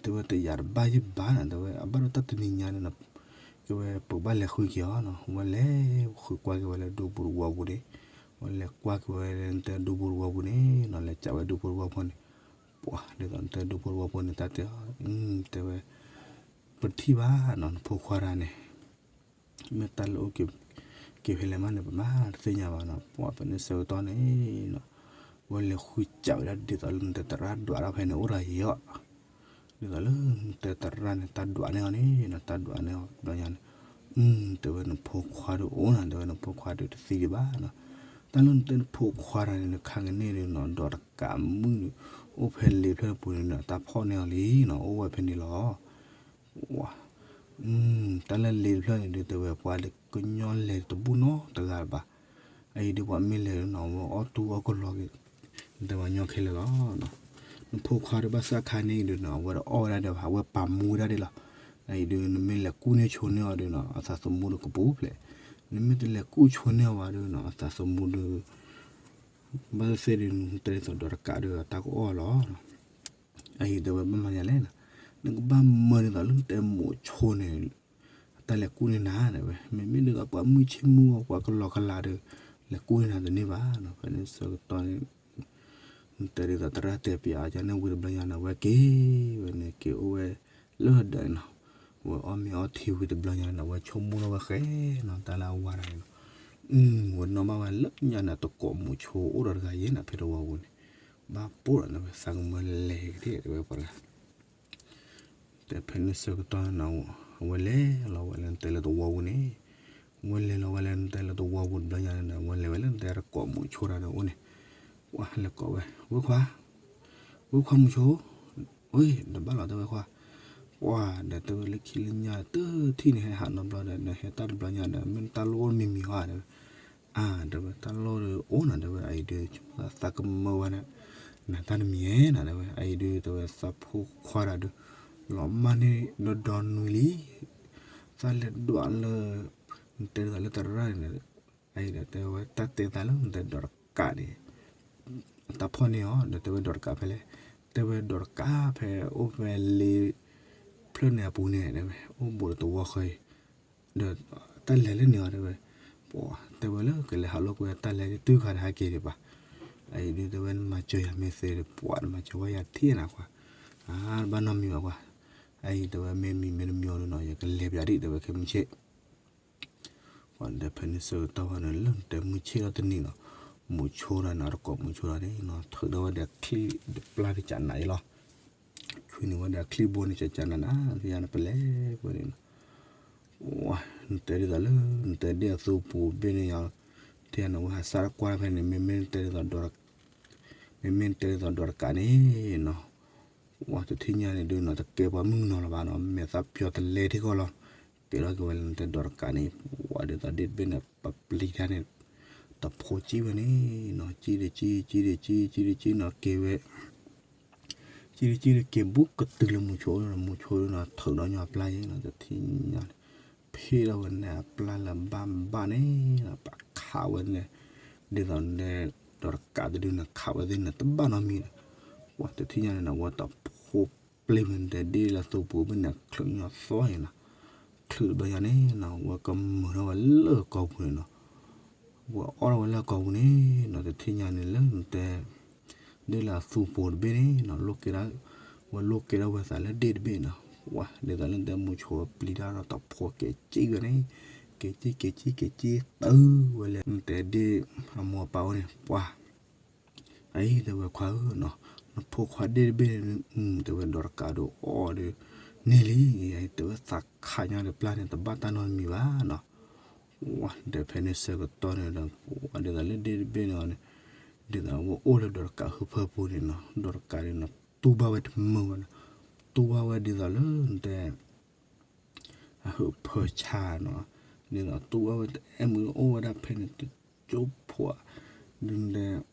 တဲဝဲတယၤတဘၣ်ယံၤဘၣ်နီၤ တဲဝဲ အဘၣ်ဒီးတၢ်တနံၤညါန့ၣ်နီၤ, ကဲဝဲပကဘၣ်လဲၤဃုက့ၤအီၤနီၤ, ဝဲလဲၤဃုကွၢ်က့ၤဝဲလၢဒူပူၤတဝီပူၤန့ၣ်, ဝဲလဲၤကွၢ်က့ၤဝဲလၢနတဲဒူပူၤတဝီပူၤန့ၣ်နီၤ, လဲၤကးဝဲဒူပူၤတဝီပူၤန့ၣ်, ပှၤဒ်သိးနတဲဒူပူၤတဝီပူၤန့ၣ် တၢ်တဲအီၤ, တဲဝဲ ပထံၣ်ဘၣ်နီၤ နဖိခွါတၢ်န့ၣ် မ့ၢ်တၢ်လဲၤအိၣ်က့ၤဖဲလဲၣ်မးန့ၣ် ပမၤတသ့ၣ်ညါဘၣ်နီၤ, ပှၤဖဲန့ၣ်ဆၢကတီၢ်န့ၣ်နီၤ, ဝဲလဲၤဃုစးဝဲဒၣ်ဒ်သိးလၢနတဲသရၣ်ဒွးတၢ်ဖဲန့ၣ်အိၣ်ဒီးယဲအီၤ, ဒ်သိးလၢနတဲသရၣ်န့ၣ် တၢ်ဒွးန့ၢ်အီၤန့ၣ်နီၤ, တၢ်ဒွးန့ၢ်အီၤဘျီညါန့ၣ်, တဲဝဲနဖိခွါဒုးအိၣ်နီၤ, တဲဝဲနဖိခွါဒုးတသံဒံးဘၣ်နီၤ, တၢ်လၢနတဲနဖိခွါတၢ်န့ၣ် နခါကန့ၢ်ဒုးနီၤ, ဒီးတကးမုၣ်န့ၣ် အိၣ်ဖဲလ့ဖျၢၣ်ပူၤန့ၣ်နီၤ, တၢ်ဖီၣ်န့ၢ်အီၤလံနီၤ, အိၣ်ဝဲဖဲန့ၣ်လီၤ ဝါ, တၢ်လၢလ့တဖျၢၣ်န့ၣ်ဒုး တဲဝဲပှၤကညီလဲၤတဘူၣ်နီတဂၤဘၣ်, အအံၤဒုးပှၤမ့ၢ်လဲၤနီၤ ဝဲအီၣ်တူၢ်အီၣ်ကလီၤက့ၤ, တဲဝဲညီခဲလၢာ်လီၤ, နဖိခွါဒုးဘၣ်ဆၣ်ခါန့ၣ်အံၤဒုးနီၤ အဝဲတအီၣ်ဝဲဒၣ်ဒီးဘၣ် အဝဲပာ်မူဝဲဒၣ်ဒ်လီၤ, အအံၤဒုး နမ့ၢ်လဲၤကူၣ်န့ၢ်ဆိန့ၢ်အီၤဒုးနီၤ အသးသမူဒုးကပူၤဖျဲး, နမ့ၢ်တလဲၤကူၣ်ဆိန့ၢ်အီၤဘၣ်ဒုးနီၤ အသးသမူဒုး ဘၣ်သ့ၣ်သ့ၣ်ဒုး နတဲဒ်သိးဒီးတကးဒုး တၢ်ကအီၣ်လီၤ, အအံၤတဲဝဲဘၣ်မၤယၤလဲၣ်နီၤ, နကဘၣ်မၢဒ်သိးလၢနတဲမိၤဆိန့ၣ် တၢ်လဲၤကူၣ်န့ၢ်နၤတဲဝဲ, မ့မ့ၢ်ဒ်သိးပှၤမုၢ်ဆ့ၣ်မုၢ်ဂီၤ ပှၤကလီၤကလးဒီး လဲၤကူၣ်န့ၢ်နၤတန့ၢ်ဘၣ်နီၤ, ဖဲန့ၣ်ဆၢကတီၢ်န့ၣ် နတဲဒ်သိးသရၣ်တဲပၠးအီၤန့ၣ် ဝံၤတဘျီညါန့ၣ် အဝဲက့ၤဝဲန့ၣ် က့ၤအိၣ်ဝဲလၢဒီးနီၤ, ဝဲအီၣ်မ့ၤအီထံဝံၤတဘျီညါန့ၣ် အဝဲဆိကမိၣ်ထီၣ်ဝဲဃဲနီၤ တၢ်လၢအဝၤတဂၤန့ၣ်နီၤ, ဝဲနီၣ်ဘၣ်ဝဲလၢညါန့ၣ် တကိးမိၤဆိအိၣ်ဒီးတဂၤယဲနီၤ ဖဲတဝီပူၤန့ၣ်, ဘၣ်ပိာ်ဒီးန့ၣ်ဝဲ သးကမၢလဲၤက့ၤတဲဝဲပှၤတဂၤ တဲဖဲန့ၣ်ဆၢကတီၢ်န့ၣ် အဝဲလဲၤလီၤဝဲလၢနတဲလၢသဝီပူၤန့ၣ်, ဝဲလဲၤလီၤဝဲလၢနတဲလၢသဝီပူၤတဘျီညါန့ၣ် ဝဲလဲၤဝဲလၢနတဲတကိးမိၤဆိတၢ်န့ၣ်အိၣ်န့ၣ်, ပှၤလဲၤကိးဝဲ ဝဲခွါ, ဝဲခွါမိၤဆိ, ဝဲဒီးဘၣ်လီၤတဲဝဲခွါ, ပှၤဒီးတဲဝဲလၢခံလၢညါတထံၣ်န့ၣ် ဟဲဟးနီတဘျီဒီး နဟဲတၢ်တဘျီညါဒီး မ့ၢ်နတၢ်လိၣ်အိၣ်မံၤမံၤဧါတဲဝဲ, အါ တဲဝဲ တၢ်လိၣ်ဒီးအိၣ်နၤတဲဝဲ အအံၤဒုး သးကမၢဝဲန့ၣ် နတၢ်တမံၤဧဲနၤတဲဝဲ အအံၤဒုး တဲဝဲ သးဖိခွါတၢ်ဒုး လီၤမၢ်န့ၢ်ဒီဒီနွံလံ သးလဲၤဒွးလၢ နတဲဒ်သိးလၢသရၣ်န့ၣ် အအံၤဒီးတဲဝဲ တၢ်တဲသးလၢနတဲဒီးတကးန့ၣ် အတၢ်ဖီၣ်န့ၢ်အီၤ ဒီးတဲဝဲဒီးတကးဖဲလဲၣ်, တဲဝဲဒီးတကးဖဲအိၣ်ဖဲလ့ဖျၢၣ်န့ၣ်အပူၤန့ၣ် တဲဝဲ အိၣ်ဘူးဒီးသဝီဃၢၤအံၤ ဒီးတၢ်လဲၤလၢန့ၣ်အီၤတဲဝဲ, ပှၤတဲဝဲလၢကလဲၤဟးလိာ်ကွဲတၢ်လဲၤတုၤခါဒီးဟဲက့ၤဒံးပှၤ, အအံၤဒုးတဲဝဲနမၤစၢၤယၤမ့ၢ်သ့ဒီး ပှၤနမၤစၢၤဝဲယၤထံၣ်နၤကွၢ်, အါ တဘၣ်နီတမံၤဘၣ်ကွၢ်, အအံၤတဲဝဲမ့ၢ်မံၤမ့ၢ်တမံၤအီၤဒုးနီၤ ယကလဲၤပၠးဒံးတဲဝဲခဲမုၢ်ဆ့ၣ် ပှၤဒီးဖဲန့ၣ်ဆၢကတီၢ်ဝဲန့ၣ် လၢနတဲမုၢ်ဆ့ၣ်ထီၣ်တနံၤနီၤ, မိၤဆိတၢ်န့ၣ် တကိးမိၤဆိတၢ်န့ၣ်နီၤ ထုးထီၣ်ဝဲဒီးချံတပျၢ်တကးနးအံၤလီၤ, ဆွံန့ၢ်ဝဲဒီးချံဘိန့ၣ်ကကးနးနး ဖဲယၤန့ၣ်ပလဲၤပှဲၤန့ၣ်နီၤ, ဝါ နတဲဒ်သိးလၢ နတဲဒ်အသူပူၤဘ့ၣ်န့ၣ်ယၤ, ထဲယၤန့ၣ် ဝဲဟးစၢ်တကွၢ်ဖဲန့ၣ် မ့မ့ၢ်နတဲဒ်သိးဒီး မ့မ့ၢ်နတဲဒ်သိးဒီးတကးန့ၣ်နီၤ ဝါ တထံၣ်ညါန့ၣ်ဒုးနီၤ တကဲပှၤမုၣ်ကနီၤလၢၤဘၣ်နီၤ မဲာ်သၣ်ပျီတလဲထံကီၢ်လီၤ, ကဲထီၣ်က့ၤဝဲလၢနတဲဒီးတကးန့ၣ် ဝါ ဒ်သိးဒ့ၣ်တဘ့ၣ်န့ၣ် ပပျံၤတၢ်န့ၣ် တဖိကံၣ်ဝဲန့ၣ်နီၤ ကံၣ်ဒီးကံၣ် ကံၣ်ဒီးကံၣ် ကံၣ်ဒီးကံၣ်နီၤ က့ၤဝဲ ကံၣ်ဒီးကံၣ်ဒီးက့ၤဘူးကတုၤလၢမုဆိနီၤ မုဆိနီၤ ထုးဒီးညီအပျၢ်ယဲနီၤ တထံၣ်ညါန့ၣ် ဖ့ၣ်ထီၣ်ဝဲန့ၣ်အပျၢ်လၢဘၣ်ဘၣ်န့ၣ်နီၤ ပှၤခးဝဲန့ၣ် ဒ်သိးန့ၣ် ဒီးတကးတဒုန့ၣ် ခးဝဲသ့ၣ်န့ၣ် တဘၣ်နီတမံၤဒီး ပှၤတထံၣ်ညါန့ၣ်နီၤ ဝဲတဖိပျံၤဝဲန့ၣ် ဒ်လၢသူပူၤဘ့ၣ်န့ၣ် ချုးညီသွီယဲနီၤ ချုးတဘျီညါန့ၣ်နီၤ ဝဲကမုာ်ထီၣ်ဝဲလၢကီၢ်ပူၤန့ၣ်နီၤ ဝဲအီၣ်ထီၣ်ဝဲလၢကီၢ်ပူၤန့ၣ်နီၤ တထံၣ်ညါန့ၣ်လၢနတဲ ဒ်လၢအသူပူၤတဘ့ၣ်န့ၣ်နီၤ လိၣ်ကဲဒၣ် ဝဲလိၣ်ကဲဒၣ်ဝဲသးလၢဒ့ၣ်တဘ့ၣ်နီၤ ဝဲ ဒ်သိးလၢနတဲမုဆိပျံၤတၢ်ဒီးတဖိက့ၤကံၣ်ဝဲန့ၣ် က့ၤကံၣ်က့ၤကံၣ်က့ၤကံၣ် တုၤဝဲလၢနတဲဒ့ၣ်အမိၢ်အပၢ်အိၣ်န့ၣ် ပှၤ အအံၤတဲဝဲခွါဧၢနီၤ နဖိခွါဒ့ၣ်တဘ့ၣ်န့ၣ် တဲဝဲဒီးတကးဒိးအီၣ်ဒီး န့ၢ်လံ တဲဝဲသးခးညါဒီးပျၢ်န့ၣ် တဘၣ်တၢ်နီတမံၤဘၣ်နီၤ ဝဲဒီးဖဲန့ၣ်ဆၢကတီၢ်န့ၣ်ဒီး ဝဲဒ်သိးလၢဒ့ၣ်တဘ့ၣ်န့ၣ်အီၤန့ၣ် ဒ်သိးဝဲအိၣ်လၢဒီးတကးဟုဖၢပူၤန့ၣ်နီၤ ဒီးတကးန့ၣ်နီၤ တူၢ်ဘၣ်ဝဲတမုာ်ဘၣ်နီၤ, တူၢ်ဘၣ်ဝဲဒ်သိးလၢနတဲ အဟုးဖၢဆါနီၤ, ဒ်သိးတူၢ်ဘၣ်ဝဲတအဲၣ်မုာ်အိၣ်ဝဲဒၣ်ဖဲန့ၣ် တကၠိဖိဧါ, ဒ်နတဲ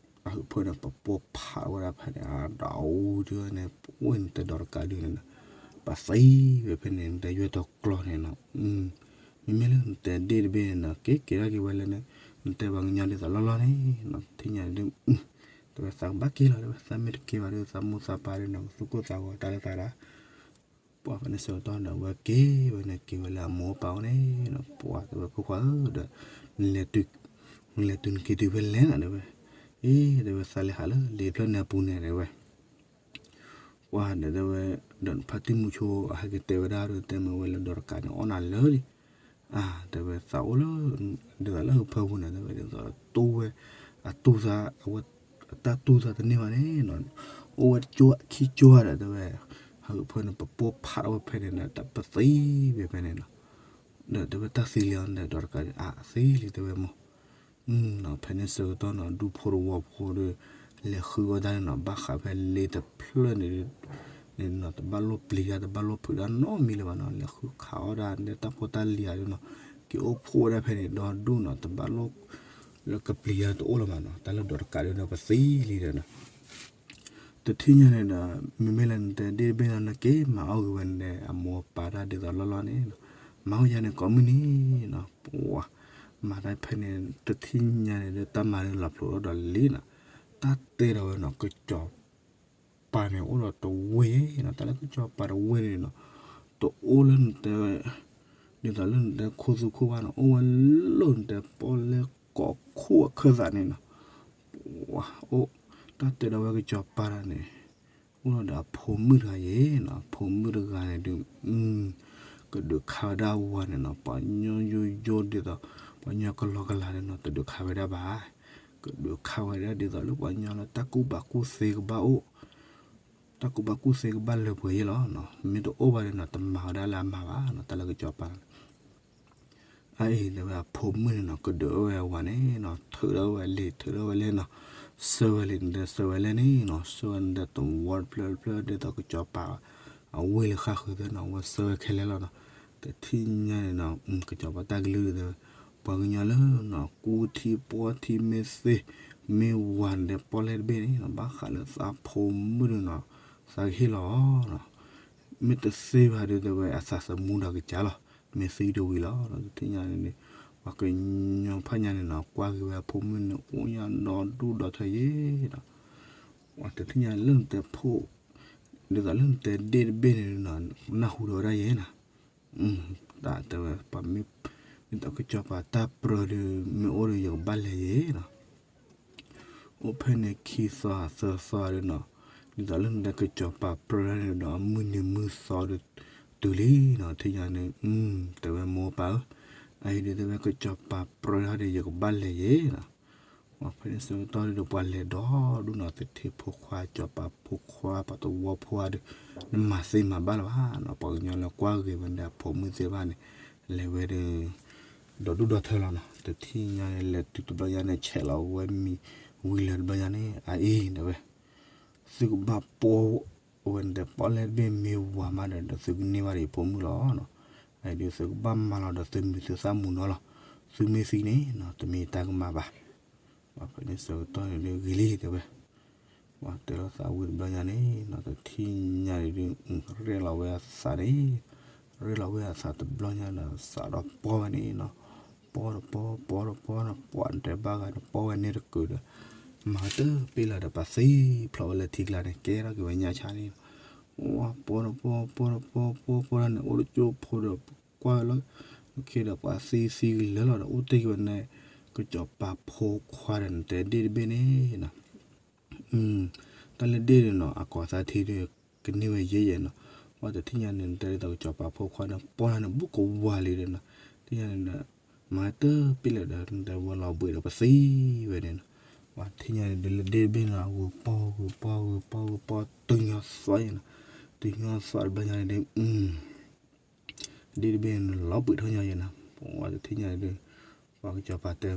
အဟုးဖၢန့ၣ် ပပိာ်ဖးဝဲဒၣ်ဖဲန့ၣ် အဒီးအူဒ်န့ၣ် ပအိၣ်နတဲဒီးတကးဒ်န့ၣ်နီၤ, ပသံဝဲဖဲန့ၣ် နတဲယွဲၢ်တီၤကျီၢ်န့ၣ်နီၤ, မ့မ့ၢ်လၢနတဲဒ့ၣ်တဘ့ၣ်န့ၣ်နီၤ က့ၤက့ၤထီၣ်က့ၤဝဲလဲၣ်န့ၣ် နတဲပှၤကညီဒ်သိးလီၢ်လီၢ်န့ၣ်နီၤ ထံၣ်ညါဒ် တဲဝဲသးကဘၣ်က့ၤလီၤ တဲဝဲသးမ့ၢ်တက့ၤဘၣ်ဒီး သးမိၢ်သးပၢ်ဒီးနီၤ ကသူၣ်ကိၢ်သးဂီၤတၢ်လၢသးဒၣ် ပှၤဖဲန့ၣ်ဆၢကတီၢ်ဒီး ဝဲက့ၤဝဲန့ၣ် က့ၤဝဲလၢအမိၢ်အပၢ်အိၣ်န့ၣ်နီၤ, ပှၤတဲဝဲဖိခွါဧၢဒီး နလဲၤတုၤ နလဲၤတုၤနက့ၤတုၤဖဲလဲၣ်နီၤ တဲဝဲ, အ့ တဲဝဲသးလဲၤဟးလၢလ့ဖျၢၣ်န့ၣ်အပူၤန့ၣ် တဲဝဲ ပှၤဒီးတဲဝဲ ဒီးဖါတံၢ်မူဆိ အဟဲက့ၤတဲဝဲဒၣ်ဒီး တဲမ့ၢ်ဝဲလၢဒီးတကးန့ၣ် အီၣ်နၤလၢလံ အါ တဲဝဲသးအိၣ်လၢ ဒ်သိးလၢဟုးဖၢပူၤန့ၣ် တဲဝဲဒ်သိးတူၢ်ဝဲ အတူၢ်သး အဝဲ အတၢ်တူၢ်သးတန့ၢ်ဘၣ်န့ၣ်နီၤ, အိၣ်ဝဲတကၠိခံကၠိဒီး တဲဝဲ ဟုးဖၢန့ၣ် ပပိာ်ဖးထီၣ်ဝဲဖဲန့ၣ်ဒီး တၢ်ပသံဝဲဖဲန့ၣ်နီၤ, ဒီးတဲဝဲတၢ်သံလံအီၤဒီးတကးဒီး အသံလံ တဲဝဲမ့ၢ် ဖဲန့ၣ်ဆၢကတီၢ်နီၤ ဒူဖိတဝီဖိဒီး လဲၤဃုအီၣ်တၢ်န့ၣ်နီၤ ဘၣ်ဃးဖဲလ့တဖျၢၣ်န့ၣ် န့ၣ်နီၤ တဘၣ်လိၣ်ပျံၤတၢ် တဘၣ်လိၣ်ဖုးတၢ်နီတမံၤလၢၤဘၣ်နီၤ, လဲၤဃုခးအီၣ်ဒၣ်န့ၣ် တၢ်ဖိတၢ်လံၤဧါဒ်နီၤ, က့ၤအိၣ်ဖှိၣ်ဝဲဒၣ်ဖဲန့ၣ် ဒီဒူၣ်နီၤ တဘၣ်လိၣ် လၢကပျံၤတၢ်တအိၣ်လၢၤဘၣ်နီၤ, တၢ်လၢဒီးတကးဒ်န့ၣ် ပသံလံဒီးနီၤ တထံၣ်ညါန့ၣ်ဒီး မ့မ့ၢ်လၢနတဲဒ့ၣ်တဘ့ၣ်နီၤ နက့ၤမၤအီၣ်ဂ့ၤဝဲန့ၣ် အမိၢ်အပၢ်တၢ်ဒ်သိးလီၢ်လီၢ်န့ၣ်နီၤ, မၤအီၣ်ယၤန့ၣ်ကိးမုၢ်နံၤနီၤ, ပှၤ မၤတၢ်ဖဲန့ၣ် တထံၣ်ညါန့ၣ်ဒီး တၢ်မၤန့ၣ်လီၤဖျိးထီၣ်ဒီးလံနီၤ, တၢ်တဲဒီးဝဲနီၤ ကစီၤပၤန့ၣ်အိၣ်ဒီးတဝ့ၢ်နီၤ, တၢ်လၢကစီၤပၤတဝ့ၢ်န့ၣ်နီၤ တအိၣ်လၢနတဲ ဒ်သိးလၢနတဲခိၣ်သူခိၣ်ဘၣ်နီၤ, အိၣ်ဝဲလၢနတဲပီၣ်လဲၣ်ကိးခိၣ်အခၢၣ်သးန့ၣ်နီၤ, ပှၤအိၣ် တၢ်တဲဒီးဝဲကစီၤပၤတဂၤန့ၣ် အိၣ်ဒီးအဖိမုၣ်တဂၤယဲနီၤ, အဖိမုၣ်တဂၤန့ၣ်ဒုး ကဒုးခါဝဲဒၣ်ဝၤန့ၣ်နီၤ, ပှၤညီယိယိဒ်သိး ပှၤညီကလီကလီန့ၣ်နီၤ တဒုးခါဝဲဒၣ်ဘၣ်, ကဒုးခါဝဲဒၣ်ဒ်သိးလၢပှၤညီလၢတၢ်ကူၣ်ဘၣ်ကူၣ်သ့ကဘၣ်အိၣ် တၢ်ကူၣ်ဘၣ်ကူၣ်သ့ကဘၣ်လၢပှဲၤယဲလီၤနီၤ, မ့ၢ်တအိၣ်ဘၣ်ဒီးနီၤ တမၤဝဲဒၣ်လၢအမၤဘၣ်နီၤ, တၢ်လၢကစီၤပၤ အအံၤ တဲဝဲအဖိမုၣ်န့ၣ်နီၤ ကဒုးဝဲဝၤန့ၣ်နီၤ ထုးထီၣ်ဝဲလံာ် ထုးထီၣ်ဝဲလဲၣ်နီၤ, ဆှၢဝဲလံာ် နတဲဆှၢဝဲလဲၣ်န့ၣ်နီၤ, ဆှၢဝဲန့ၣ်တဝီတဖျၢၣ်တဖျၢၣ်ဒ်သိးကစီၤပၤ အဝ့ၢ်လၢဃၣ်ဃုာ်သ့ၣ်နီၤ, အဝဲဆှၢဝဲခဲလၢာ်လီၤနီၤ, တထံၣ်ညါန့ၣ်နီၤ ကစီၤပၤတၢ်ကလုၢ်တဲဝဲ ပှၤကညီလၢနီၤ ကူထံပှီထံမ့ၢ်သ့ မ့ၢ်ဝၤန့ၣ်ဒီးပီၣ်လဲၣ်တဘ့ၣ်န့ၣ်နီၤ ဘၣ်ဃးလၢသးဖိမုၣ်န့ၣ်နီၤ သးကဟ့ၣ်လီၤနီၤ, မ့ၢ်တသ့ဘၣ်ဒီးတဲဝဲအသးသမူဒီးကစၢ်လီၤ, မ့ၢ်သံတဝံၤလီၤ, တထံၣ်ညါန့ၣ်န့ၣ် ပှၤကညီဖးညါန့ၣ်နီၤ ကွၢ်က့ၤဝဲအဖိမုၣ်န့ၣ် အိၣ်ညါဒီဒူၣ်ဒီထၢယဲနီၤ, ပှၤတထံၣ်ညါလၢနတဲဖိ ဒ်သိးလၢနတဲဒ့ၣ်တဘ့ၣ်န့ၣ်နီၤ နၢ်ဟူဒီးဝဲဒၣ်ယဲနီၤ တၢ်တဲဝဲ ပှၤမ့ၢ် ဒ်သိးကစီၤပၤတၢ်ပြၢဒီး မ့ၢ်အိၣ်ဒီး ယကဘၣ်လဲၤယဲနီၤ, အိၣ်ဖဲန့ၣ်ခံသီသၢသီဒီးနီၤ, ဒ်သိးလၢနတဲကစီၤပၤပြၢန့ၣ်ဒီး အမုၢ်နံၤမုၢ်သီဒီး တုၤလံနီၤ, ထံၣ်ညါန့ၣ် တဲဝဲမိၢ်ပၢ်ဧၢ, အအံၤဒ်တဲဝဲကစီၤပၤပြၢဒီး ယကဘၣ်လဲၤယဲနီၤ ပှၤဖဲန့ၣ်ဆၢကတီၢ်ဒီး ပှၤလဲၤဒီဒူၣ်နီၤ, သထ့ဖိခွါ စီၤပၤဖိခွါ ပှၤသဝီဖိဒီး နမၤသ့မၤဘၣ်လၢၤဘၣ်နီၤ, ပှၤကညီလၢကွၢ်ဂ့ၤဝဲဒၣ်အဖိမုၣ်သ့ၣ်တဖၣ်န့ၣ် လဲၤဝဲဒီး ဒီဒူၣ်ဒီထၢလီၤနီၤ, တထံၣ်ညါန့ၣ် လဲၤတုၤတဘျီညါန့ၣ် ဆဲးလီၤဝဲမံၤဝံၤလၢတဘျီညါန့ၣ် အအံၤတဲဝဲ သုကဘၣ်ပိာ်ဝဲန့ၣ်ဒီး ပီၣ်လဲၣ်တဘ့ၣ်မ့ၢ်ဝၤမးဒီး ဒီးသုကန့ၢ်ဘၣ်ဒီးဖိမုၣ်လီၤနီၤ, အအံၤဒီးသုကဘၣ်မၤလီၤဒီးသုမံၤသုသၣ်မူနီၤလီၤ, သုမ့ၢ်သံန့ၣ်နီၤ တမ့ၢ်တၢ်ကမၣ်ဘၣ် ပှၤဖဲန့ၣ်ဆၢကတီၢ်န့ၣ်ဒီးဂ့ၤလံတဲဝဲ, ပှၤတဲလီၤသးဝံၤတဘျီညါန့ၣ်နီၤ, တထံၣ်ညါန့ၣ်ဒီး ရဲၣ်လီၤဝဲအသးန့ၣ်, ရဲၣ်လီၤဝဲအသးတဘျီညါဒီး စးထီၣ်ပီၣ်ဝဲန့ၣ်နီၤ, ပီၣ်တပီၣ် ပီၣ်တပီၣ်နီၤ, ပှၤတဲဘၣ်ဂၤန့ၣ် ပီၣ်ဝဲန့ၣ်တကုာ်ဒီး မၤတပ့ၢ်လၢၤဒီး ပှၤသံဖျိးဝဲလၢထံကျါန့ၣ် ကဲထီၣ်က့ၤဝဲညါဆါန့ၣ်, ဝဲပီၣ်တပီၣ် ပီၣ်တပီၣ် ပီၣ်ပီၣ်န့ၣ် အိၣ်တကၠိဖိဒီး ကွၢ်ဝဲလီၤ, ခဲဒီးပှၤသံသံကလၢာ်လီၤဒီး အိၣ်တ့ၢ်က့ၤဝဲန့ၣ် ကစီၤပၤဖိခွါဒီးနတဲဒ့ၣ်တဘ့ၣ်န့ၣ်နီၤ တၢ်လၢဒ့ၣ်န့ၣ်နီၤ အကိးသးထံဒီး ကန့ၢ်ဝဲယဲယဲနီၤ, ပှၤတထံၣ်ညါန့ၣ် နတဲဒ်သိးကစီၤပၤဖိခွါန့ၣ် ပီၣ်လၢန့ၣ် ဘူးကဝၤလံဒီးနီၤ, ထံၣ်ညါန့ၣ်ဒီး မၤတပ့ၢ်လၢၤဒီး နတဲဝဲလီၤဘှံးဒီးပသံဝဲန့ၣ်နီၤ, ပှၤတထံၣ်ညါန့ၣ်ဒီးလၢဒ့ၣ်တဘ့ၣ်န့ၣ် ဂုာ်ပီၣ်ဂုာ်ပီၣ်ဂုာ်ပီၣ်ဂုာ်ပီၣ် တုၤညီသွါယဲနီၤ, တုၤညီသွါတဘျီညါန့ၣ်ဒီး ဒ့ၣ်တဘ့ၣ်န့ၣ် လီၤဘှံးထီၣ်ညီယဲနီၤ, ပှၤတထံၣ်ညါန့ၣ်ဒီး ပှၤကစီၤပၤတဲ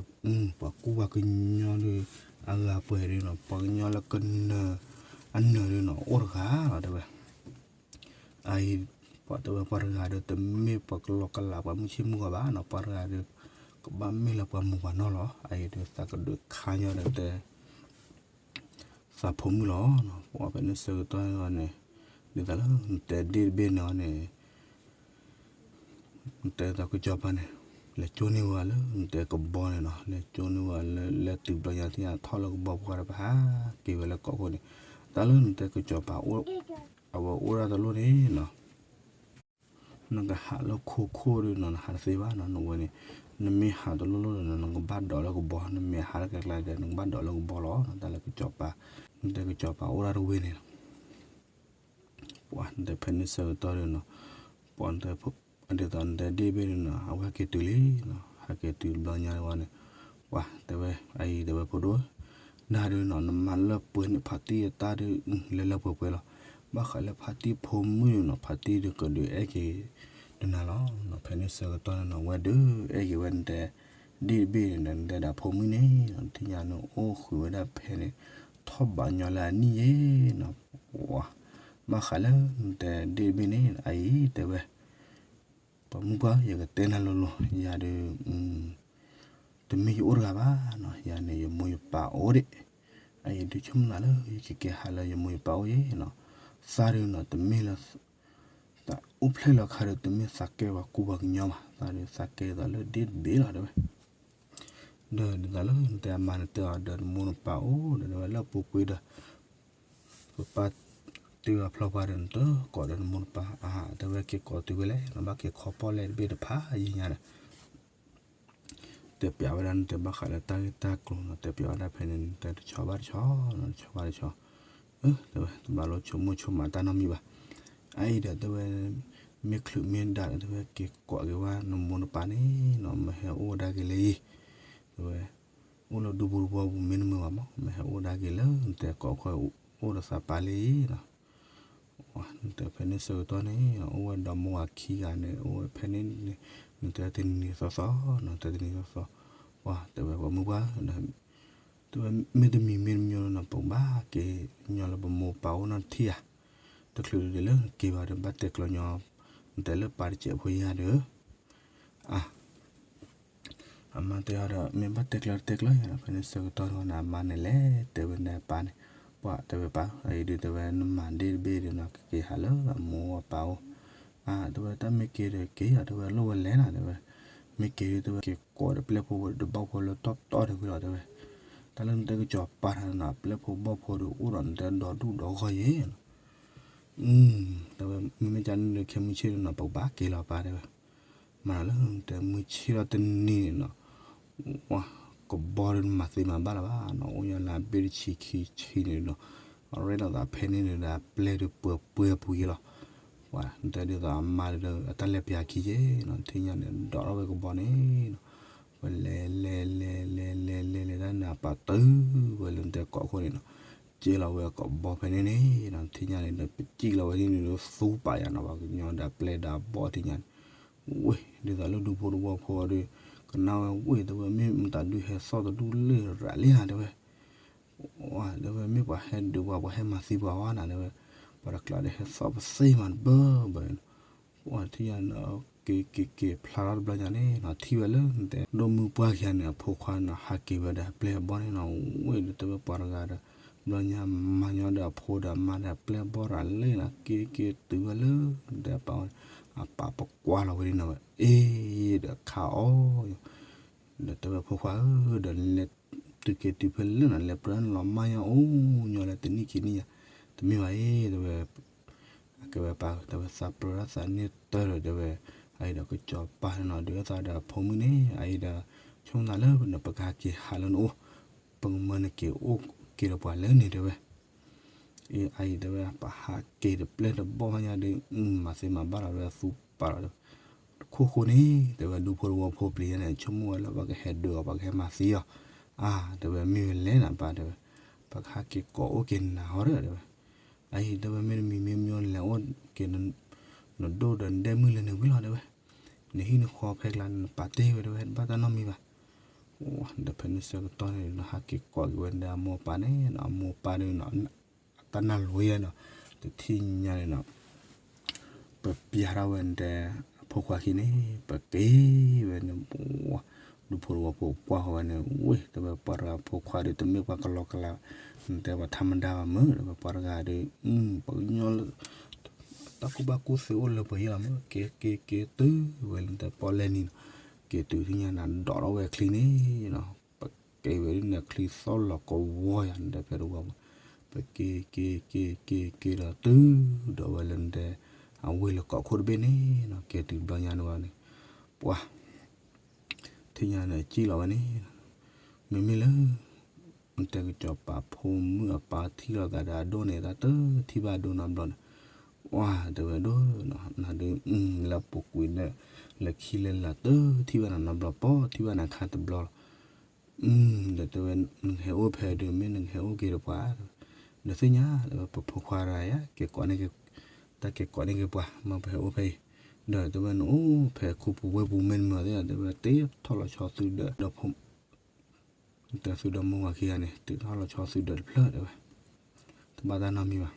ပှၤကူပှၤကညီဒီး အဂၤပှဲၤဒီးနီၤ, ပှၤကညီလၢကနၢၤ အနၢၤဒုးနီၤ အိၣ်တဂၤလီၤ တဲဝဲ. အအံၤ ပှၤတဲဝဲပှၤတဂၤဒီး တမ့ၢ်ပှၤကလီကလးပှၤမုၢ်ဆ့ၣ်မုၢ်ဂီၤဘၣ်နီၤ, ပှၤတဂၤဒီး ကဘၣ်မ့ၢ်လၢပှၤမူၤပှၤနီၢ်လီၤ. အအံၤဒီးသးကဒုးခါညီဒီးတဲ သးဖိမုၣ်လီၤ. ပှၤဖဲန့ၣ်ဆၢကတီၢ်န့ၣ်န့ၣ် ဒ်သိးလၢနတဲဒ့ၣ်တဘ့ၣ်န့ၣ်န့ၣ် နတဲသးကစီၤပၤန့ၣ် လဲၤကၠိန့ၢ်ဝဲလၢနတဲကဘီန့ၣ်နီၤ, လဲၤကၠိန့ၢ်ဝဲလၢ လဲၤတုၤဘျီညါသ့ၣ်ညါထီၣ်လၢကဘီပူၤဒီး ပဟးက့ၤဝဲလၢကီၢ်ခိၣ်န့ၣ်, တၢ်လၢနတဲကစီၤပၤ အဝဲအိၣ်ဒၣ်တလိၣ်န့ၣ်နီၤ နကဟးလၢခိခိၣ်ဒုးနီၤ နဟးတသ့ဘၣ်နီၤ, နဝဲန့ၣ် နမ့ၢ်ဟးတလိၣ်လိၣ်ဒီး နကဘၣ်ဒိးလၢကဘီ, နမ့ၢ်ဟးလၢကျဲကျဲဒီး နကဘၣ်ဒိးလၢကဘီလီၤ. တၢ်လၢကစီၤပၤ နတဲကစီၤပၤအိၣ်ဒၣ်တဝ့ၢ်န့ၣ်လီၤ. ပှၤနတဲဖဲန့ၣ်ဆၢကတီၢ်ဒုးနီၤ, ပှၤနတဲ ဒ်သိးနတဲဒ့ၣ်တဘ့ၣ်ဒုးနီၤ အဝဲဟဲက့ၤတုၤလံနီၤ, ဟဲက့ၤတုၤဘျီညါဝဲန့ၣ် ပှၤတဲဝဲ အအံၤတဲဝဲဖိဒိၣ် နၤဒုးနီၤ နမၤလၢပှဲၤန့ၢ်ဖါတံၢ်အတၢ်ဒုး လဲၤလၢပှဲၤပှဲၤလီၤ. ဘၣ်ဃးလၢဖါတံၢ်ဖိမုၣ်ဒုးနီၤ ဖါတံၢ်ဒုးကဒုးအဲၣ်က့ၤဒုးနၤလီၤ. ဖဲန့ၣ်ဆၢကတီၢ်န့ၣ်နီၤ ဝဲဒုးအဲၣ်က့ၤဝဲနတဲ ဒ့ၣ်တဘ့ၣ်န့ၣ်ဒီး နတဲဒၣ်ဖိမုၣ်န့ၣ် ထံၣ်ညါန့ၣ်အိၣ်ဃုာ်ဝဲဒၣ်ဖဲန့ၣ် ထီၣ်ဘးညီလၢအနံၣ်ယဲနီၤ. ပှၤ ဘၣ်ဃးလၢနတဲဒ့ၣ်တဘ့ၣ်န့ၣ် အအံၤတဲဝဲ ပှၤမုၢ်ပှၢ် ယကတဲနၤလိၤလိၤ ယၤဒုး တမ့ၢ်ယအိၣ်တဂၤဘၣ်နီၤ, ယၤန့ၣ် ယမိၢ်ယပၢ်အိၣ်ဒံး, အအံၤဒုးဆိကမိၣ်သးလၢယကက့ၤဟးလၢယမိၢ်ယပၢ်အိၣ်ယဲနီၤ, သးဒုးနီၤ တမ့ၢ်လၢ သးအိၣ်ဖျဲၣ်လီၤခါဒီး တမ့ၢ်သးကဲပှၤကူပှၤကညီဘၣ်, သးဒုးသးကဲဒ်သိးလၢဒ့ၣ်တဘ့ၣ်လီၤ တဲဝဲ ဒီးဒ်သိးလၢနတဲအမါန့ၣ်တဲအီၤဒီး နမိၢ်နပၢ်အိၣ်ဒီး တဲဝဲလၢအပူၤကွံာ်ဒီး ပပၢ်တ့ၢ်အဖျီပှၤဒီး နတကိးဒီးနမိၢ်နပၢ်, အါ တဲဝဲ က့ၤကိးတုၤဝဲလဲၣ်, နဘၣ်က့ၤခီပီၣ်လဲၣ်တဘ့ၣ်တဖၣ်ယံၤညါဒီး တဲပျးဝဲဒၣ်နတဲဘၣ်ဃးလၢတၢ်ဂ့ၢ်တၢ်ကျိၤနီၤ, တဲပျးဝဲဒၣ်ဖဲန့ၣ် နတဲတဆီဘၣ်တဆီနီၤ, တဆီဘၣ်တဆီ, အၢ တဲဝဲ တဘၣ်လိၣ်ဆိကမိၣ်ဆိကမးတၢ်နီတမံၤဘၣ်. အအံၤဒီးတဲဝဲ မ့ၢ်ချုးမ့ၢ်ဒၣ်ဒီး တဲဝဲ က့ၤကိးက့ၤဝဲနမိၢ်နပၢ်န့ၣ်နီၤ, မ့ၢ်ဟဲအိၣ်ဝဲဒၣ်က့ၤလၢအံၤ, တဲဝဲ အိၣ်လၢဒူဖိတဝီပူၤ မ့ၢ်နမုာ်ဘၣ်မး, မ့ၢ်ဟဲအိၣ်ဒၣ်က့ၤလၢနတဲကိးခိၣ် အိၣ်ဒီးသးပၢ်လၢအံၤနီၤ. နတဲဖဲန့ၣ်ဆၢကတီၢ်န့ၣ် အိၣ်ဝဲဒီးမိၢ်ဝၤခံဂၤန့ၣ် အိၣ်ဝဲဖဲန့ၣ်န့ၣ် နတဲတနံၤသီသီနီၤ, တဲတနံၤသီသီ, ပှၤတဲဝဲပှၤမုၢ်ပှၢ် တဲဝဲမ့ၢ်တမံၤမ့ၢ်တမံၤနီၤ ပကဘၣ်က့ၤညီလၢပမိၢ်ပၢ်အိၣ်နီတထံၣ်ဧါ, တချုးဒ်လၢနက့ၤဘၣ်ဒီး ဘၣ်တဲကျီညီ နတဲလၢပၢ်တစဲးဖိယါဒီး အါ အမါတဲအီၤဒီး မ့ၢ်ဘၣ်တဲကျီတဲကျီယါဒီး ဖဲန့ၣ်ဆၢကတီၢ်န့ၣ် အမါန့ၣ်လဲၤတဲဝဲန့ၣ်အပၢ်န့ၣ်, ပှၤတဲဝဲပၢ် အအံၤဒုးတဲဝဲ နမၤဒ့ၣ်တဘ့ၣ်ဒီးနီၤ ကက့ၤဟးလၢအမိၢ်အပၢ်အိၣ်, အါ တဲဝဲ တၢ်မ့ၢ်က့ၤဒီးက့ၤယါ တဲဝဲ လိၣ်ဝဲလဲၣ်နၤ တဲဝဲ, မ့ၢ်က့ၤဒုး တဲဝဲ က့ၤကိးဒီးပျဲၢ်ဖိဒီးဘီၣ်ဖိလၢတီတီဒံးဝံၤလီၤ တဲဝဲ, တၢ်လၢနတဲကစီၤပၤတၢ်န့ၣ်နီၤ ပျဲၢ်ဖိဘီၣ်ဖိဒီးအိၣ်ဒီး နတဲဒီဒူၣ်ဒီဂီၢ်ယဲၢ်နီၤ တဲဝဲ မ့မ့ၢ်ကန့ၣ်ဒီး ခဲမုၢ်ဆ့ၣ်ဒီးနီၤ ပကဘၣ်က့ၤလီၤပၢ် တဲဝဲ, မၤလၢနတဲမုၢ်ဆ့ၣ်ထီၣ်တနံၤန့ၣ်နီၤ, ဝါ ကဘီဒီးနမၤသ့မၤဘၣ်လၢၤဘၣ်နီၤ, အိၣ်ညါလၢအဘ့ၣ်တဆံခံဆံန့ၣ်နီၤ, အရဲၣ်လီၤသးဖဲန့ၣ်န့ၣ်ဒီး အပျဲၢ်ဒီးပှဲၤပှဲၤပူၤယဲၢ်လီၤ, ပှၤ နတဲဒ်သိးအမါဒီး အတၢ်လဲၤပျးခံယဲၢ်နီၤ, ထံၣ်ညါန့ၣ် ဒိးထီၣ်ဝဲကဘီန့ၣ်နီၤ, ပလဲၤလဲၤလဲၤလဲၤလဲၤလဲၤလဲၤတၢ်န့ၣ် အပၢ်တုၤဝဲလၢနတဲကိးခိၣ်န့ၣ်နီၤ, က့ၤလီၤဝဲကဘီဖဲန့ၣ်န့ၣ်နီၤ, ထံၣ်ညါန့ၣ်ဒီး ပစံၣ်လီၤဝဲန့ၣ်န့ၣ်ဒီး သူပာ်ယၤနီၤ ပှၤကညီဒီးအပျဲၢ်ဒီးအဘီၣ်ထံၣ်ညါန့ၣ်, ဝ့ၢ် ဒ်သိးလၢဒူဖိတဝီဖိဒီး ကနၣ်ဝဲဝ့ၢ် တဲဝဲ မ့ၢ်မတၤဒုးဟဲသီၣ်တဒူၣ်လၢရၤလံနၤ တဲဝဲ တဲဝဲ မ့ၢ်ပှၤဟဲဒုးပှၤ ပှၤဟဲမၤသံပှၤဝဲနၤ တဲဝဲ, ပှၤတကျါဒီးဟဲသီၣ်ပသ့မးတဘၢဘၢ, ပှၤထံၣ်ညါန့ၣ် က့ၤက့ၤက့ၤဖျါထီၣ်တဘျီညါန့ၣ်နီၤ, ထံၣ်ဝဲလၢနတဲ ဒိၣ်မုၢ်ပှၢ်ခံဂၤန့ၣ် အဖိခွါန့ၣ် ဟးက့ၤဝဲဒီးအပျဲၢ်အဘီၣ်န့ၣ်နီၤ, ဝ့ၢ်ဒီးတဲဝဲပှၤတဂၤဒီး ဘျီညါမၤညီဒီးအဖိဒီးအမါဒီးအပျဲၢ်အဘီၣ်ရၤလံနၤ, က့ၤက့ၤတုၤဝဲလၢနတဲအပၢ်ဝဲန့ၣ်, အပၢ်ပကွၢ်လီၤဝဲန့ၣ်နီၤဝဲ အ့ ဒီးခးအီၤ ဒီးတဲဝဲဖိခွါဧၢ, ဒီးနလဲၤတုၤက့ၤတုၤဖဲလဲၣ်နီၤ, လဲၤပြၢနလီၤမၢ်ညီအိၣ်ညီလၢတနံၣ်ခံနံၣ်ညါ, တမ့ၢ်ဘၣ်အံၤ တဲဝဲ, အကဲဝဲပၢ် တဲဝဲသးပြၢတၢ်သးန့ၢ်တၢ်ဒီး တဲဝဲ, အအံၤဒီးကစီၤပၤနီၤ ဒုးသးဒီးဖိမုၣ်န့ၣ် အအံၤဒီး ဆိကမိၣ်သးလၢနပကဟဲက့ၤဟးလၢနအိၣ်, ပကမၢနက့ၤအိၣ်က့ၤဒီးပှၤလၢန့ၣ် တဲဝဲ အံၤ အအံၤတဲဝဲ ပဟးက့ၤတပျဲၢ်တဘီၣ်ညါဒီး မၤသ့မၤဘၣ်လီၤ တဲဝဲ သူပာ်လီၤဒီး တခိၣ်ဃိန့ၣ် တဲဝဲ ဒူဖိတဝီဖိပျံၤညါန့ၣ် ဆိကမိၣ်ဝဲလၢပှၤကဟဲဒုးအီၤ ပှၤကဟဲမၤသံအီၤ, အါ တဲဝဲ မ့ၢ်ဝဲလဲၣ်နၤပၢ် တဲဝဲ, ပကဟးက့ၤကိးအိၣ်က့ၤနၤဟီဒီး တဲဝဲ, အအံၤ တဲဝဲ မ့တမံၤမ့ၢ်မ့ၢ်လဲၤအိၣ်က့ၤ နဒိၣ်ဒီးနဒဲမုၢ်လၢန့ၣ်ဝံၤလီၤ တဲဝဲ, နဟံၣ်နဃီဖဲကျါန့ၣ် နပာ်တ့ၢ်ဝဲ တဲဝဲ တဘၣ်တၢ်နီတမံၤဘၣ် ဒီးဖဲန့ၣ်ဆၢကတီၢ်န့ၣ် နဟးက့ၤကိးက့ၤဝဲဒၣ်အမိၢ်အပၢ်န့ၣ် အမိၢ်အပၢ်ဒီး အ တၢ်နၢ်လိၤယဲနီၤ, တထံၣ်ညါန့ၣ်နီၤ ပပျၢ်ထီၣ်ဝဲနတဲ အဖိခွါခံန့ၣ် ပက့ၤဝဲန့ၣ် ဒူဖိတဝီဖိကွၢ်ဃီဝဲန့ၣ် ဝ့ၢ် တဲဝဲပှၤတဂၤဖိခွါဒီး တမ့ၢ်ပှၤကလီကလး နတဲပှၤထါမဒါဘၣ်မ့ၢ် တဲဝဲပှၤတဂၤဒီး ပှၤကညီလၢ တၢ်ကူၣ်ဘၣ်ကူၣ်သ့အိၣ်လၢပှဲၤယဲလီၤမ့ၢ် က့ၤက့ၤက့ၤတုၤဝဲလၢနတဲပီၣ်လဲၣ်နံၤနီၤ, က့ၤတုၤထံၣ်ညါန့ၣ် ဒိးထီၣ်ဝဲချံန့ၣ်နီၤ, ပက့ၤဝဲဒ်န့ၣ် ချံသီၣ်လီၤကဝီၤယၤ နတဲဖဲတဝီပူၤ ပက့ၤက့ၤက့ၤက့ၤက့ၤဒီးတုၤဒီးဝဲလၢနတဲ အဝ့ၢ်လၢကီၢ်ခိၣ်တဘ့ၣ်န့ၣ်နီၤ, က့ၤတုၤတဘျီညါန့ၣ်ဝဲန့ၣ် ပှၤ ထံၣ်ညါန့ၣ် စံၣ်လီၤဝဲန့ၣ်, မ့မ့ၢ်လၢ နတဲကစီၤပၤဖိမုၣ်အပၢ်ထံၣ်လိာ်သးဒီးအဒိၣ်န့ၣ် တၢ်တထံၣ်ဘၣ်အဒိၣ်နီတဘျီန့ၣ်, ဝါ တဲဝဲဒိၣ်နီၤ နဒုး လၢပူၤကွံာ်ဒီး လၢခံလၢလာ်တထံၣ်ဘၣ်နၤနီတဘျီ ပီထံၣ်ဘၣ်နၤခါတဘျီလီၤ ဒီးတဲဝဲ နကဟဲအိၣ်ဖဲဒီး မ့ၢ်နကဟဲအိၣ်က့ၤဒီးပှၤ ဒီးသ့ၣ်ညါ တဲဝဲ ပဖိခွါတဂၤယၤ က့ၤကိးန့ၢ်က့ၤ တၢ်က့ၤကိးန့ၢ်က့ၤပှၤ မ့ၢ်ပဟဲအိၣ်ဖဲအံၤ ဒီးတဲဝဲ နအိၣ်ဖဲခိပူၤဝ့ၢ်ပူၤမ့ၢ်နမၤသ့ တဲဝဲ တ့ထီၣ်လီၤဆီသုဒီး ဒီးဖိ တဲသုဒီးမိၢ်ဝၤခံဂၤန့ၣ် တ့ထီၣ်လီၤဆီသုဒီးတဖျၢၣ် တဲဝဲ တဘၣ်တၢ်နီတမံၤဘၣ်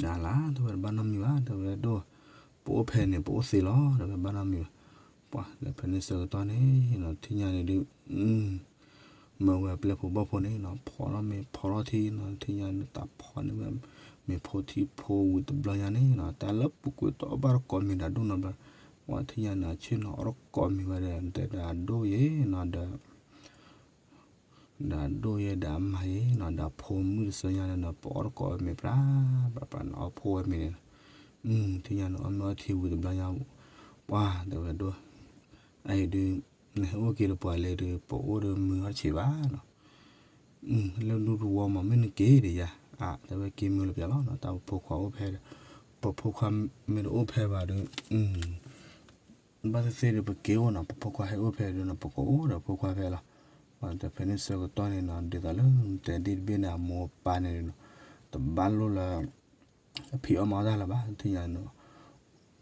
နလၢ တဲဝဲ တဘၣ်နီတမံၤဘၣ် တဲဝဲဒိၣ် ပအိၣ်ဖဲန့ၣ် ပအိၣ်သ့လီၤ တဲဝဲ ဘၣ်နီတမံၤဘၣ် ပှၤ ဒီးဖဲန့ၣ်ဆၢကတီၢ်န့ၣ်နီၤ ထံၣ်ညါန့ၣ်ဒုး မ့ၢ်ဝဲပျဲၢ်ဖိဘီၣ်ဖိန့ၣ်နီၤ ဖီထီၣ်မ့ၤဖီထီၣ်ထံနီၤ ထံၣ်ညါန့ၣ်တၢ်ဖီန့ၣ်ဝဲ မ့ၤဖိထံဖိဝံၤတဘျီညါန့ၣ်နီၤ တၢ်လၢပူၤကွံာ်တအီၣ်ဘၣ်တကိးမ့ၤဒီးဒိၣ်နီတဘျီ ပှၤထံၣ်ညါန့ၣ် အဆ့ၣ်နီၤအီၣ်တကိးမ့ၤဝဲဒီး နတဲဒီးအဒိၣ်ယဲနီၤဒီး ဒီးအဒိၣ်ယဲဒီးအမါယဲနီၤ ဒီးအဖိမုၣ်တဆၢညါန့ၣ်နီၤ ပအီၣ်တကိးဝဲမ့ၤပြး ပြးပြးန့ၣ် အီၣ်ဖိဝဲမ့ၤန့ၣ်နီၤ ထံၣ်ညါန့ၣ် အီၣ်မ့ၤအီထံဝံၤတဘျီညါ ပှၤတဲဝဲဒိၣ် အအံၤဒုး နဟဲအိၣ်က့ၤဒီးပှၤလဲၤဒီး ပအိၣ်ဒီးမုာ်အီၣ်တဆံးဘၣ်နီၤ လၢဒူသဝီမး မ့ၢ်နက့ၤဒီးယၤ အါ တဲဝဲက့ၤမုာ်လၢပျၢၤလီၤနီၤ တၢ်ပဖိခွါအိၣ်ဖဲဒီး ပဖိခွါမ့ၢ်တအိၣ်ဖဲဘၣ်ဒီး ဘၣ်သ့ၣ်သ့ၣ်ဒီးပက့ၤအိၣ်နီၤ ပဖိခွါဟဲအိၣ်ဖဲဒီးနီၤ ပကအိၣ်ဒီးဖိခွါဖဲလီၤ ပှၤတဲဖဲန့ၣ်ဆၢကတီၢ်န့ၣ်နီၤ ဒ်သိးလၢနတဲဒ့ၣ်တဘ့ၣ်န့ၣ် အမိၢ်အပၢ်န့ၣ်ဒီးနီၤ တဘၣ်လိၣ်လၢ အဖံးအီၣ်မၤအီၣ်တၢ်လၢၤဘၣ် ထံၣ်ညါန့ၣ်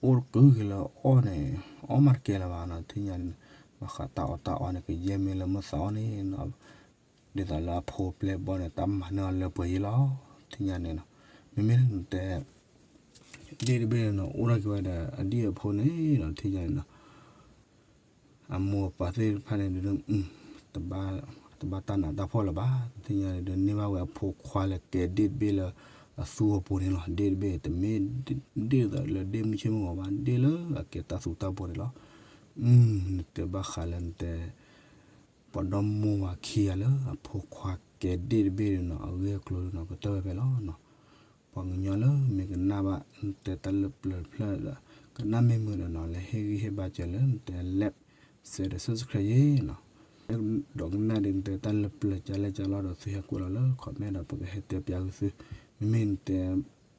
အိၣ်တကုၤက့ၤလၢအီၣ်န့ၣ် အီၣ်မးတကဲလၢၤဘၣ်နီၤ ထံၣ်ညါန့ၣ် ဘၣ်ဃးတၢ်အီၣ်တၢ်အီန့ၣ် ကယဲၢ်မ့ၢ်လၢမုၢ်သးအီၣ်န့ၣ်နီၤ ဒ်သိးလၢအဖိပျဲၢ်ဘီန့ၣ် တၢ်မၤန့ၢ်အီၤလၢပှဲၤယဲလီၤ ထံၣ်ညါန့ၣ်နီၤ မ့မ့ၢ်လၢနတဲ ဒ့ၣ်တဘ့ၣ်န့ၣ်နီၤ အိၣ်ထီၣ်က့ၤဝဲဒီးအဒံၣ်အဖိန့ၣ်နီၤ ထံၣ်ညါန့ၣ်နီၤ အမိၢ်အပၢ်သ့ၣ်တဖၣ်န့ၣ်ဒီး တဘၣ်တၢ်နးတၢ်ဖှီၣ်လၢၤဘၣ် ထံၣ်ညါန့ၣ်ဒီး န့ၢ်ဘၣ်ဝဲအဖိခွါလၢကဲဒ့ၣ်တဘ့ၣ်လၢအသူအပူၤန့ၣ်လီၤ ဒ့ၣ်တဘ့ၣ် တမ့ၢ်ဒ့ၣ်သိးလၢဒ့ၣ်မုၢ်ဆ့ၣ်မုၢ်ဂီၤဘၣ် ဒ့ၣ်လၢအကဲတၢ်သူတၢ်ပှီၤန့ၣ်လီၤ နတဲဘၣ်ဃးလၢနတဲ ပှၤဒီမိၢ်ဝၤခံဂၤလၢအဖိခွါကဲဒ့ၣ်တဘ့ၣ်န့ၣ်နီၤ အဂ့ၢ်အကျိၤန့ၣ်နီၤ ကတၢၢ်ဝဲဖဲလီၤနီၤ ပှၤကညီလၢမ့ၢ်ကနၣ်ဘၣ် နတဲတၢ်လၢပျၢၤတဖျၢၣ်ဒီး ကနၣ်မ့ၢ်မုာ်ဒီးနီၤ လဲၤဟ့ၣ်ဂံၢ်ဟ့ၣ်ဘါစၢၤလၢနတဲ like share ဒီး subscribe ယဲနီၤ ဒီးကနၣ်ဒီးနတဲတၢ်လၢပျၢၤကၢလဲၣ်ကၢလီဒီး သုဟဲကွဲးလီၤလၢ comment ဒီး ပကဟဲတဲပျးဂ့ၤသု မ့မ့ၢ်နတဲ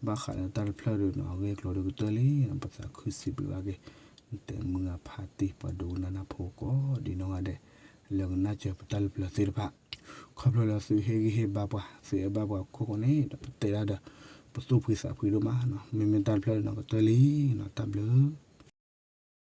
ဘၣ်ဃးလၢတၢ်တဖျၢၣ်ဒီးနီၤ အဂ့ၢ်အကျိၤဒီးကတၢၢ်လံနီၤ ပသးခုစံးဘျုးဘၣ်က့ၤ နတဲမုၢ်ဂၢ်ဖါတံၢ် ပှၤဒိကနၣ်နၢ်ဖိကိးဒ်နီၢ်ဂၤဒဲး လၢကနၣ်စၢၤပတၢ်လၢပျၢၤသ့ၣ်တဖၣ် ခီဖျိလၢသုဟ့ၣ်ဂံၢ်ဟ့ၣ်ဘါပှၤ သုအဲၣ်ဘၣ်ပှၤခိၣ်ဃိန့ၣ်ဒီး ပတဲဒၣ်ဒီး ပသူၣ်ဖှံသးဖှံဒိၣ်မးနီၤ မ့မ့ၢ်တၢ်တဖျၢၣ်ဒီးနီၤ ကတၢၢ်လံနီၤ တၢ်ဘျုး